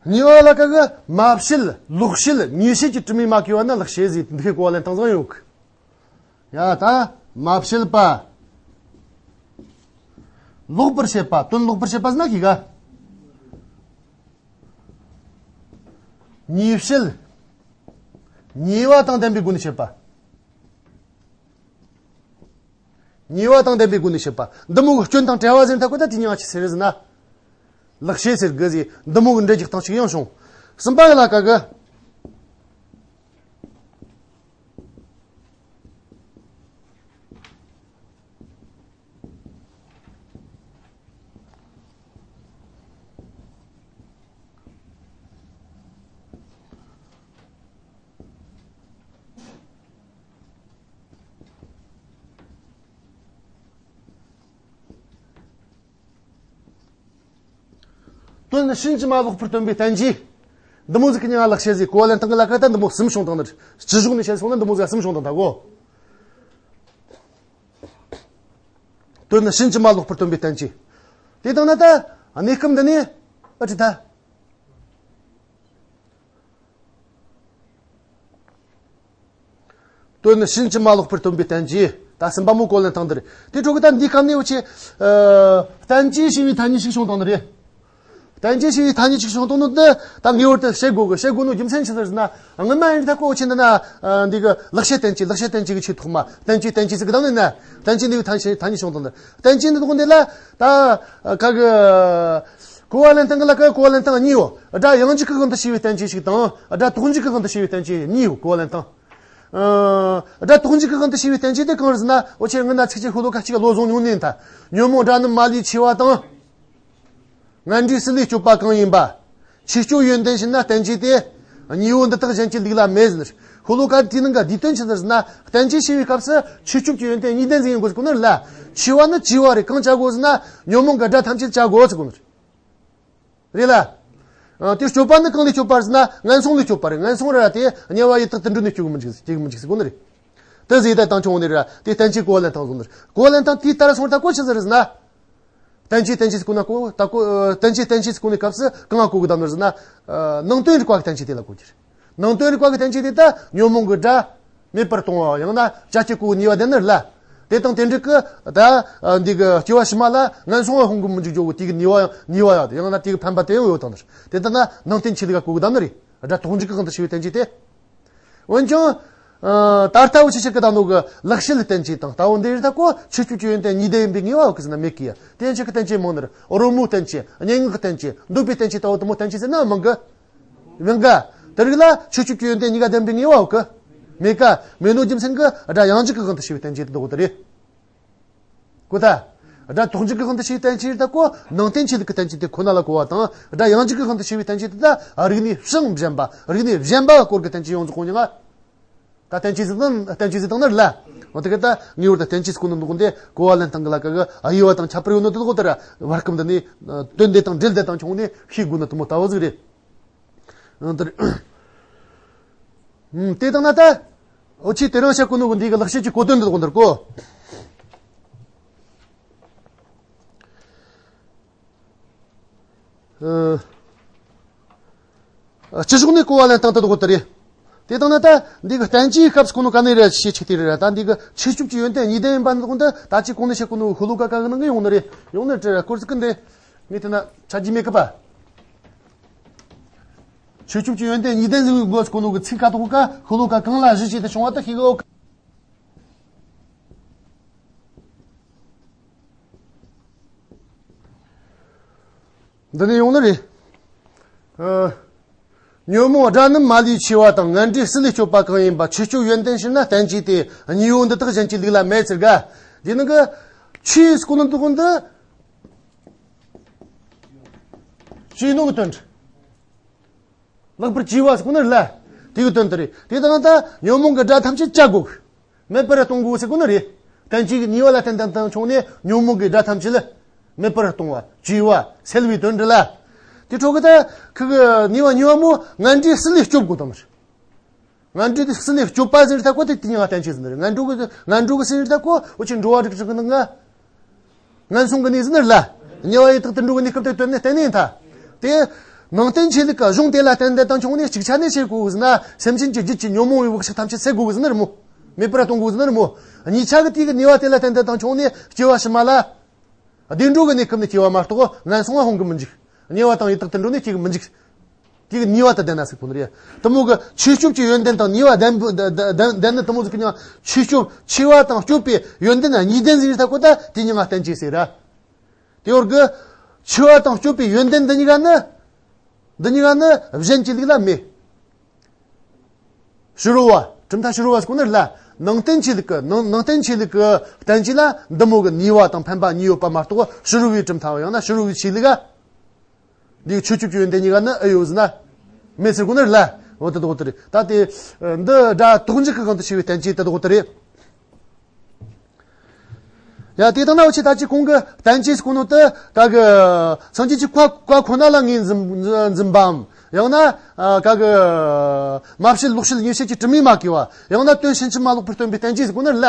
གཉིས་པ་ལ་ཀ་གི་མ་བཤད་ལོག་བཤད་ཉེས་བཤད་ཀྱི་དྲི་མས་མ་གོས་པ་ན་ལེགས་བཤད་ཟེར། འདི་གི་གོ་བ་ལེན་སྟངས་བཟང་ཡོད་གི། ཡ་ད་མ་བཤད་པ། ལོག་པར་བཤད་པ། དོན་ལོག་པར་བཤད་པ་ཟེར་ན་ཤེས་ག། ཉེས་བཤད། ཉེས་པ་དང་ལྡན་པའི་སྒོ་ནས་བཤད་པ། ཉེས་པ་དང་ལྡན་པའི་སྒོ་ནས་བཤད་པ། འདི་མོ་གི་སྐྱོན་དང་བྲལ་བ་ཟེར་ཐབས་ཀོ་ད་དེ་མྱིང་ང་ཆི་ཟེར་ཟེར་ན། ལེགས་བཤད་ཟེར་གི་ཟེར། འདི་མོ་གི་འགྲེལ་རྒྱག་སྟངས་ཤིག་ཡང་བྱུང་། གསུམ་པ་གི་ལ་ཀ་གི། དོན་ཕྱིན་ཅི་མ་ལོག་པར་སྟོན་པའི་བསྟན་བཅོས། འདི་མོ་ཟིག་གི་མྱིང་ང་ལེགས་བཤད་ཟེར། གོ་བ་ལེན་སྟངས་གི་ལ་ཀ་ད་འདི་མོ་གསུམ་བྱུང་བཏང་ནི། སྤྱི་གཞུང་ནས་བཤད་སོང་ན་འདི་མོ་ཟིག་གསུམ་བྱུང་བཏང་ད་གོ། དོན་ཕྱིན་ཅི་མ་ལོག་པར་སྟོན་པའི་བསྟན་བཅོས། དེ་དང་ན་ད་གནས་སྐབས་འདི་ནས་ཨ་ཁྲི་ད། དོན་ཕྱིན་ཅི་མ་ལོག་པར་སྟོན་པའི་བསྟན་བཅོས། ད་གསུམ་པ་མོ་གོ་ལེན་སྟངས་འདི་རེད། དེ་འཕྲོ་གི་ད་འདིའི་སྐབས་ནས་འུ་ཆེ། ཨ། བསྟན་བཅོས་ཞེས་པའི་ཐ་སྙད་ཅིག་བྱུང་བཏང་ནི་རེད། བསྟན་བཅོས་ཞེས་པའི་ཐ་སྙད་ཅིག་བྱུང་བཏང་ནོ་འདི་ད་ངེས་པར་དུ་བཤད་དགོས་གི། བཤད་དགོས་ནོ་རྒྱུ་མཚན་ཅི་ཟེར་ན། སྔོན་མ་ཡིན་ཐ་ཁོ་འུ་ཆེ་འདི་ན། ཨ། འདི་གི་ལེགས་བཤད་བསྟན་བཅོས། ལེགས་བཤད་བསྟན་བཅོས་གི་ཆེད་ཐོག་མ་བསྟན་བཅོས་བསྟན་བཅོས་ཟེར་གི་དང་ནི་ན། བསྟན་བཅོས་འདི་གི་ཐ་སྙད་ཐ་སྙད་བྱུང་བཏང་ནི། བསྟན་བཅོས་འདི་དག་འདི་ལ་ད་ཁ་གི། གོ་བ་ལེན་སྟངས་གི་ལ་ཀ་གོ་བ་ལེན་སྟངས་གཉིས་ཡོད། སྒྲ་ཡང་འཇུག་གི་དབང་དུ་བྱས་པའི་བསྟན་བཅོས་ཤིག་དང་། སྒྲ་དོགས་འཇུག་གི་དབང་དུ་བྱས་པའི་བསྟན་བཅོས་གཉིས་ཡོད། གོ་བ་ལེན་སྟངས། ཨ། སྒྲ་དོགས་འཇུག་གི་དབང་དུ་བྱས་པའི་བསྟན་བཅོས་དེ་གང་རེད་ཟེར་ན། འུ་ཆེ་སྔོན་ན་ཚིགས་བཅད་ཤོ་ལོ་ཀ་གཅིག་ག་བློ་བཟུང་མྱོང་ནི་ཡིན་ད། ཉོན་མོངས་དགྲ་རྣམས་མ་ལུས་འཆི་བ་དང་། ངན་འགྲོའི་སྲིད་ལས་སྐྱོབ་པ་གང་ཡིན་པ། ཆོས་སྐྱོབ་ཡོན་ཏན་ཞིག་ན་བསྟན་བཅོས་ཏེ། གཉིས་པོ་འདི་དག་གཞན་གྱི་ལུགས་ལ་མེད་ཟེར། ཤོ་ལོ་ཀ་དེའི་ནང་གི་བསྡུས་དོན་ཆི་ཟེར་ན། བསྟན་བཅོས་ཞེས་པའི་སྐབས་སུ་ཆོས་སྐྱོབ་ཀྱི་ཡོན་ཏན་གཉིས་ལྡན་ཟིག་ཡིན་དགོས་ཟེར་གོ་ནི་རེད་ལ། འཆི་བ་ནི་བཅས་པ་རེད། གང་བཅས་དགོས་ཟེར་ན། ཉོན་མོངས་ཀྱི་དགྲ་ཐམས་ཅད་བཅས་དགོས་ཟེར་གོ་ནི་རེད། རེད་ལ། ཨ། དེ་སྐྱོབ་པ་ནི་གང་ལས་སྐྱོབ་པ་རེད་ཟེར་ན། ངན་སོང་ལས་སྐྱོབ་པ་རེད། ངན་སོང་ར་དེ་དམྱལ་བ་ཡི་དྭགས་དུད་འགྲོ་ནས་སྐྱོབ་གི་མི་འཇུག་སྐྱོབ་གི་མི་འཇུག་ཟེར་གོ་ནི་རེད། དེ་ཟེར་ད་དང་ཆུང་ནི་ར་དེ་བསྟན་བཅོས་གོ་བ་ལེན་སྟངས་བཟུང་ནི་རེད། གོ་བ་ལེན་སྟངས་དེའི་ལྟར་སོང་ད་གོ་ཆི་ཟེར་ཟེར་ན། བསྟན་བཅོས་བསྟན་བཅོས་ཟེར་གོ་ན་གོ་ད་གོ། ཨ། བསྟན་བཅོས་བསྟན་བཅོས་ཟེར་གོ་ནི་སྐབས་སུ་གང་ང་གོ་གི་དམ་ནི་ཟེར་ན། ཨ། ནང་དོན་རིག་པ་གི་བསྟན་བཅོས་དེ་ལ་གོ་རྒྱུ་རེད། ནང་དོན་རིག་པ་གི་བསྟན་བཅོས་དེ་ད་ཉོན་མོངས་གི་དགྲ། མེད་པར་གཏོང་བ། ཡང་ན་བྱ་སྤྱོད་གོ་བའི་ནུས་པ་ལྡན་ནི་རེད་ལ། དེ་དང་དེ་འདྲ་གི་ད་འདི་གི་སྐྱེ་བ་ཕྱི་མ་ལ་ངན་སོང་བ་ལྷུང་གི་མི་འཇུག་རྒྱུ་གི་དེ་གི་ནུས་པ་ཡང་ནུས་པ་ཡང་ཡང་ན་དེ་གི་ཕན་པ་དེ་ཡང་ཡོད་དང་། དེ་ལྟ་ན་ནང་བསྟན་ཆོས་ལུགས་ག་གོ་གི་བསྡད་ནི་རེད། དགྲ་དོགས་འཇུག་གི་དབང་དུ་བྱས་པའི་བསྟན་བཅོས་དེ། འོན་ཀྱང་། ཨ། ད་ལྟ་འུ་ཆོས་བཤད་གི་ད་ནོ་གི་ལེགས་བཤད་བསྟན་བཅོས་དང་ལྟ་བུ་འདི་རེད་ད་ཀོ། ཆོས་སྤྱོད་ཀྱི་ཡོན་ཏན་གཉིས་ལྡན་ཡིན་པའི་ངེས་པ་ཡོད་གི་ཟེར་ན་མེད་གི་ཡ། དེ་ཡན་ཆད་ཀྱི་བསྟན་བཅོས་མང་ནི་རེད། རོལ་མོའི་བསྟན་བཅོས། སྙན་ངག་གི་བསྟན་བཅོས། འདོད་པའི་བསྟན་བཅོས་ལྟ་བུ་དེ་མོ་བསྟན་བཅོས་ཟེར་ན་མང་གི། མང་ག། དེ་རིགས་ལ་ཆོས་སྤྱོད་ཀྱི་ཡོན་ཏན་གཉིས་ཀ་ལྡན་པའི་ངེས་པ་ཡོད་གི། མེད་ཀ། མེད་ནོ་རྒྱུ་མཚན་གི་དགྲ་ཡང་འཇིག་གི་དབང་དུ་བྱས་པའི་བསྟན་བཅོས་དེ་དག་དེ་རེད། གོ་ད། དགྲ་དོགས་འཇུག་གི་དབང་དུ་བྱས་པའི་བསྟན་བཅོས་རེད་ད་ཀོ། ནང་བསྟན་ཆོས་ལུགས་ཀྱི་བསྟན་བཅོས་དེ་ཁོ་ན་ལ་གོ་བ་དང་དགྲ་ཡང་འཇིག་གི་དབང་དུ་བྱས་པའི་བསྟན་བཅོས་དེ་ད་རིག་གནས་ཕྱིའི་བཞེན་པ། རིག་གནས་གཞན་པ་སྐོར་གྱི་བསྟན་བཅོས་ཡོངས་རྫོགས་གོ་མྱོང་ང་། ད་བསྟན་བཅོས་ཟིག་དང་བསྟན་བཅོས་ཟིག་དང་ནི་རེད་ལ། འོ་དེ་ག་ད་ངེས་པར་དུ་བསྟན་བཅོས་སྐོར་ནང་འདུག་འདི་གོ་བ་ལེན་སྟངས་གི་ལ་ཀ་གི་དབྱེ་བ་དང་ཁྱད་པར་ཡོད་ནོ་དེ་དག་དེ་ར་བར་སྐབས་འདི་ནས་དོན་འདི་དང་འབྲེལ་འདི་དང་ཆུང་ནས་ཤེས་དགོས་ནི་དེ་མོ་ལྟ་བུ་ཟིག་རེད། ཨང་དེ་རེད། ཨང་དེ་དང་ན་ད་འུ་ཆོས་དེ་རིང་བཤད་གོ་ནོ་གི་འདི་གི་ལེགས་བཤད་ཀྱི་གོ་དོན་འདི་དག་འདིར་གོ། ཨ། སྤྱི་ཕྱོགས་ནས་གོ་བ་ལེན་སྟངས་དེ་དག་དེ་རེད། དེ་དང་ན་ད་འདི་གི་བསྟན་བཅོས་སྐབས་སུ་གོ་ནོ་ག་ནས་རེད་ཞེས་ཆིག་དེ་རེད། ད་འདི་གི་ཆོས་སྤྱོད་ཀྱི་ཡོན་ཏན་གཉིས་ལྡན་ཡིན་པ་འདི་དག་འདི་ད་ཅི་གོང་ནས་བཤད་གོ་ནོ་ཤོ་ལོ་ཀ་ག་གི་ནང་གི་ཡོང་ནི་རེད། ཡོང་ནི་རེད། སྐོར་ཚིག་གི་འདི་ངས་དེ་ན་ཆ་རྒྱུས་མེད་གི་པ། ཆོས་སྤྱོད་ཀྱི་ཡོན་ཏན་གཉིས་ལྡན་ཟེར་བའི་སྐོར་གོ་ནོ་གི་ཚིག་ཁ་དོག་ག་ཤོ་ལོ་ཀ་གང་ལ་གཞི་བྱས་ཏེ་བྱུང་བ་དེ་ཤེས་གི་ཡོད་གི། འདི་ནས་ཡོང་ནི་རེད། ཨ། ཉོན་མོངས་དགྲ་རྣམས་མ་ལུས་ཆེ་བ་དང་། ངན་འབྲས་སྲིད་ལས་སྐྱོབ་པ་གང་ཡིན་པ། ཆོས་སྤྱོད་ཡོན་ཏན་ཕྱིར་ན་བསྟན་བཅོས་ཏེ། གཉིས་པོ་འདི་དག་གཞན་གྱི་ལུགས་ལ་མེད་ཟེར་ག། འདི་ནང་གི་ཆོས་ཟེར་གོ་ནོ་འདི་གོ་འདི། ཆོས་ནོ་གི་དོན། ལེགས་པར་བཅོས་པ་ཟེར་གོ་ནི་རེད་ལ། དེ་གི་དོན་དེ་རེད། དེ་དང་ད་ཉོན་མོངས་ཀྱི་དགྲ་ཐམས་ཅད་བཅད་དགོས། མེད་པར་གཏོང་དགོས་ཟེར་གོ་ནི་རེད། བསྟན་བཅོས་ཀྱི་ནུས་པ་ལ་བརྟེན་ཏེ་བཏང་ཆོག་ནས་ཉོན་མོངས་ཀྱི་དགྲ་ཐམས་ཅད་ལ་མེད་པར་གཏོང་བ། བཅོས་པ། སེལ་བའི་དོན་འདི་ལ། དེ་འཕྲོ་གི་ད་ཁི་གི་ནུས་པ་གཉིས་པ་མོ་ངན་འབྲས་སྲིད་ལས་སྐྱོབ་དགོས་དང་ནི་རེད། ངན་འབྲས་སྲིད་ལས་སྐྱོབ་པ་ཟེར་ད་ཀོ་དེ་དེ་ཉིད་ལ་བསྟན་བཅོས་ཟེར་ནི་རེད། ངན་འགྲོ་གི་ངན་འགྲོ་གི་ཟེར་ད་ཀོ་འུ་ཆོ་འགྲོ་བ་རིགས་དྲུག་གི་ནང་ང་ངན་སོང་གི་གནས་ཟེར་ནི་རེད་ལ། དམྱལ་བ་ཡི་དྭགས་དུད་འགྲོ་གི་གནས་སྐབས་དེ་སྟོན་ནི་བསྟན་ནི་ཡིན་ད། དེ་ནང་བསྟན་ཆོས་ལུགས་ཀྱི་གཞུང་དེ་ལ་བརྟེན་ཏེ་བཏང་ཆོག་ནས་གཅིག་ཆ་ནས་བྱེད་དགོས་ཟེར་ན་སེམས་ཅན་གྱི་རྒྱུད་ཀྱི་ཉོན་མོངས་པའི་བག་ཆགས་ཐམས་ཅད་སེལ་དགོས་ཟེར་ནི་རེད་མོ། མེད་པར་གཏོང་དགོས་ཟེར་ནི་རེད་མོ། གཉིས་ཆ་གི་དེ་གི་ནུས་པ་དེ་ལ་བརྟེན་ཏེ་བཏང་ཆོག་ནས་སྐྱེ་བ་ཕྱི་མ་ལ། བདེ་འགྲོ་གི་གནས་སྐབས་ནས་སྐྱེ་བ་མ་གཏོགས་ངན་སོང་ལ་ལྷུང་གི་མི་འཇུག་དམྱལ་བ་དང་ཡི་དྭགས་དུད་འགྲོ་ནས་སྐྱེ་གི་མི་འཇུག་དེ་གི་ནུས་པ་དང་ལྡན་ན་ཟེར་གོ་ནི་རེད། དེ་མོ་གི་ཆོས་སྐྱོབ་ཀྱི་ཡོན་ཏན་དང་ནུས་པ་ལྡན་ལྡན་ལྡན་ལྡན་ནི་དེ་མོ་ཟིག་གི་ཉང་ཆོས་སྐྱོབ་ཆེ་བ་དང་སྐྱོབ་པའི་ཡོན་ཏན་གཉིས་ལྡན་ཟིག་རེད་ད་ཀོ་ད་དེ་ཉིད་ང་བསྟན་བཅོས་ཟེར་ར། དེ་བར་གི་ཆེ་བ་དང་སྐྱོབ་པའི་ཡོན་ཏན་འདི་གཉིས་ཀ་ནི། འདི་གཉིས་ཀ་ནི་གཞན་གྱི་ལུགས་ལ་མེད། ཕྱི་རོལ་བ། གྲུབ་མཐའ་ཕྱི་རོལ་བ་ཟེར་གོ་ནི་རེད་ལ། ནང་བསྟན་ཆོས་ལུགས་ཀྱི་ནང་ནང་བསྟན་ཆོས་ལུགས་ཀྱི་བསྟན་བཅོས་ལ་འདི་མོ་གི་ནུས་པ་དང་ཕན་པ་གཉིས་ཡོད་པ་མ་གཏོགས་ཕྱི་རོལ་བའི་གྲུབ་མཐའ་ཡང་ན་ཕྱི་རོལ་བའི་ཆོས་ལུགས་ཨ། འདི་ཆོས་སྐྱོབ་ཀྱི་ཡོན་ཏན་གཉིས་ཀ་ནི་ཨེ་ཡོད་ཟེར་ན། མེད་ཟེར་གོ་ནི་རེད་ལ། འོ་དེ་དག་དེ་རེད། ད་དེ་འདི་དགྲ་དོགས་འཇུག་གི་དབང་དུ་བྱས་པའི་བསྟན་བཅོས་དེ་དག་དེ་རེད། ཡ་དེ་དང་ན་འུ་ཆོས་ད་ཅི་གོང་གི་བསྟན་བཅོས་ཟེར་གོ་ནོ་དེ་ག་གི་སངས་རྒྱས་ཀྱི་བཀའ་བཀའ་ཁོ་ན་ལ་ངོས་འཛིན་འཛིན་པའམ། ཡང་ན་ཨ་ག་གི་མ་བཤད་ལོག་བཤད་ཉེས་བཤད་ཀྱི་དྲི་མས་མ་གོས་པ། ཡང་ན་དོན་ཕྱིན་ཅི་མ་ལོག་པར་སྟོན་པའི་བསྟན་བཅོས་ཟེར་གོ་ནི་རེད་ལ།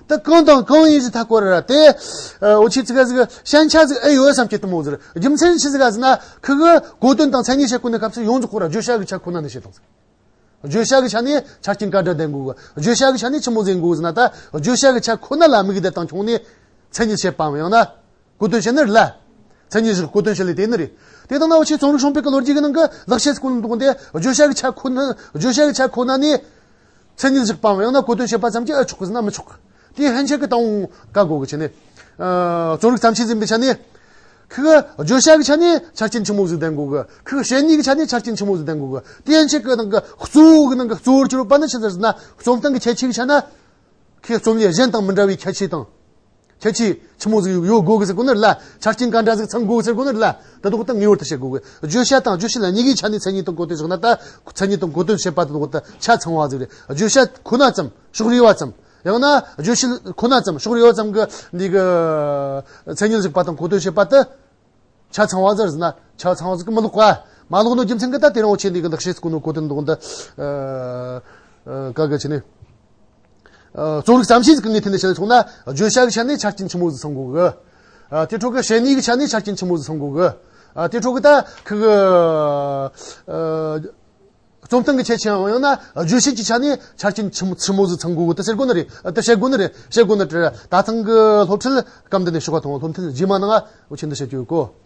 དེ་གང་དང་གང་ཡིན་ཟེར་ཐ་སྐོར་ར་དེ། ཨ་འུ་ཆོས་ཙི་ག་ཟིག་ཞན་ཆ་ཟིག་ཨེ་ཡོད་བསམ་གྱི་དེ་མོ་ཟེར། རྒྱུ་མཚན་ཆི་ཟིག་ག་ཟེར་ན་ཁི་གི་གོ་དོན་དང་མཚན་ཉིད་བཤད་གོ་ནི་སྐབས་སུ་ཡོངས་རྫོགས་ཁོ་ར་བརྗོད་བྱ་གི་ཆ་ཁོ་ན་ནས་བཤད་དང་ཟེར། བརྗོད་བྱ་གི་ཆ་ནས་ཆ་རྐྱེན་ག་འདྲ་ལྡན་དགོས་གི། བརྗོད་བྱ་གི་ཆ་ནས་ཆི་མོ་ཟིག་དགོས་ཟེར་ན་ད་བརྗོད་བྱ་གི་ཆ་ཁོ་ན་ལ་དམིགས་ཏེ་བཏང་ཆོག་ནས་མཚན་ཉིད་བཤད་པའམ་ཡང་ན། གོ་དོན་བཤད་ནི་རེད་ལ། མཚན་ཉིད་བཞག་གོ་དོན་བཤད་ལས་དེ་ནི་རེད། དེ་དང་ན་འུ་ཆོས་རྩོམ་རིག་བྱུང་འཕེལ་གྱི་ལོ་རྒྱུས་ཀྱི་ནང་གི་ལེགས་བཤད་ཟེར་གོ་ནོ་དེ་བརྗོད་བྱ་གི་ཆ་ཁོ་ན་བརྗོད་བྱ་གི་ཆ་ཁོ་ན་ནས་མཚན་ཉིད་བཞག་པའམ་ཡང་ན་གོ་དོན་བཤད་པ་ཙམ་གྱིས་ཨེ་ཆོག་གི་ཟེར་ན་མི་ཆོག་གི། དེ་ཧན་ཆད་ཀྱི་དང་བོ་ག་གོ་གི་ཆ་ནས། ཨ་རྩོམ་རིག་བརྩམས་ཆོས་ཟིན་པའི་ཆ་ནས། ཁི་གི་བརྗོད་བྱ་གི་ཆ་ནས་ཆ་རྐྱེན་ཆི་མོ་ཟིག་ལྡན་དགོས་གི། ཁི་གི་བཤད་ནུས་གི་ཆ་ནས་ཆ་རྐྱེན་ཆི་མོ་ཟིག་ལྡན་དགོས་གི། དེ་ཧན་ཆད་ཀྱི་ནང་གི་གཙོ་བོ་གི་ནང་གི་གཙོ་བོར་གྱུར་པ་ནི་ཆི་ཟེར་ཟེར་ན་རྩོམ་སྟངས་ཀྱི་ཁྱད་ཆོས་ཀྱི་ཆ་ན། ཁོས་རྩོམ་ཡིག་གཞན་དང་མི་འདྲ་བའི་ཁྱད་ཆོས་དང་། ཁྱད་ཆོས་ཆི་མོ་ཟིག་ཡོད་དགོས་གི་ཟེར་གོ་ནི་རེད་ལ། ཆ་རྐྱེན་ག་འདྲ་ཟིག་ཚང་དགོས་གི་ཟེར་གོ་ནི་རེད་ལ། དེ་དག་ད་ངེས་པར་དུ་བཤད་དགོས་གི། བརྗོད་བྱ་དང་བརྗོད་བྱེད་གཉིས་ཀའི་ཆ་ནས་མཚན་ཉིད་དང་གོ་དོན་བཞག་ན་ད། མཚན་ཉིད་དང་གོ་དོན་བཤད་པ་དེ་དག་ད་ཆ་ཚང་བ་ཟིག་རེད། བརྗོད་བྱ་ཁོ་ན་ཙམ་ཕྱོགས་རིས་པ་ཙམ། ཡང་ན་བརྗོད་བྱེད་ཁོ་ན་ཙམ་ཕྱོགས་རིས་པ་ཙམ་གི་འདི་གི་མཚན་ཉིད་བཞག་པ་དང་གོ་དོན་བཤད་པ་དེ། ཆ་ཚང་བ་ཟེར་ཟེར་ན་ཆ་ཚང་བ་ཟིག་གི་མི་ལོག་ག། མ་ལོག་ནོ་རྒྱུ་མཚན་གི་ད་དེ་རིང་འུ་ཆོས་འདི་གི་ལེགས་བཤད་ཟེར་གོ་ནོ་གོ་དོན་དག་ད། ཨ་ཨ་ག་གི་ཆ་ནས། ཨ་རྩོམ་རིག་བརྩམས་ཆོས་ཟིག་གི་ངོས་ཐད་ནས་བཤད་སོང་ན་བརྗོད་བྱ་གི་ཆ་ནས་ཆ་རྐྱེན་ཆི་མོ་ཟིག་ཚང་དགོས་གི། ཨ་དེ་འཕྲོ་གི་བཤད་ནུས་གི་ཆ་ནས་ཆ་རྐྱེན་ཆི་མོ་ཟིག་ཚང་དགོས་གི། ཨ་དེ་འཕྲོ་གི་ད་ཁི་གི། ཨ། རྩོམ་སྟངས་ཀྱི་ཆེད་ཆེ་ཡང་ཡང་ན་བརྗོད་བྱེད་ཀྱི་ཆ་ནས་ཆ་རྐྱེན་ཆི་མོ་ཆི་མོ་ཟིག་ཚང་དགོས་གི་དེ་ཟེར་དགོས་ནི་རེད། དེ་བཤད་དགོས་ནི་རེད། བཤད་དགོས་ནི་དེ་ད་ཐེངས་གི་སློབ་ཁྲིད་སྐབས་འདི་ནས་ཤོག་ག་ཐོང་། སློབ་ཁྲིད་རྗེས་མ་ནང་འུ་ཆེན་འདི་བཤད་རྒྱུ་ཡོད་གོ།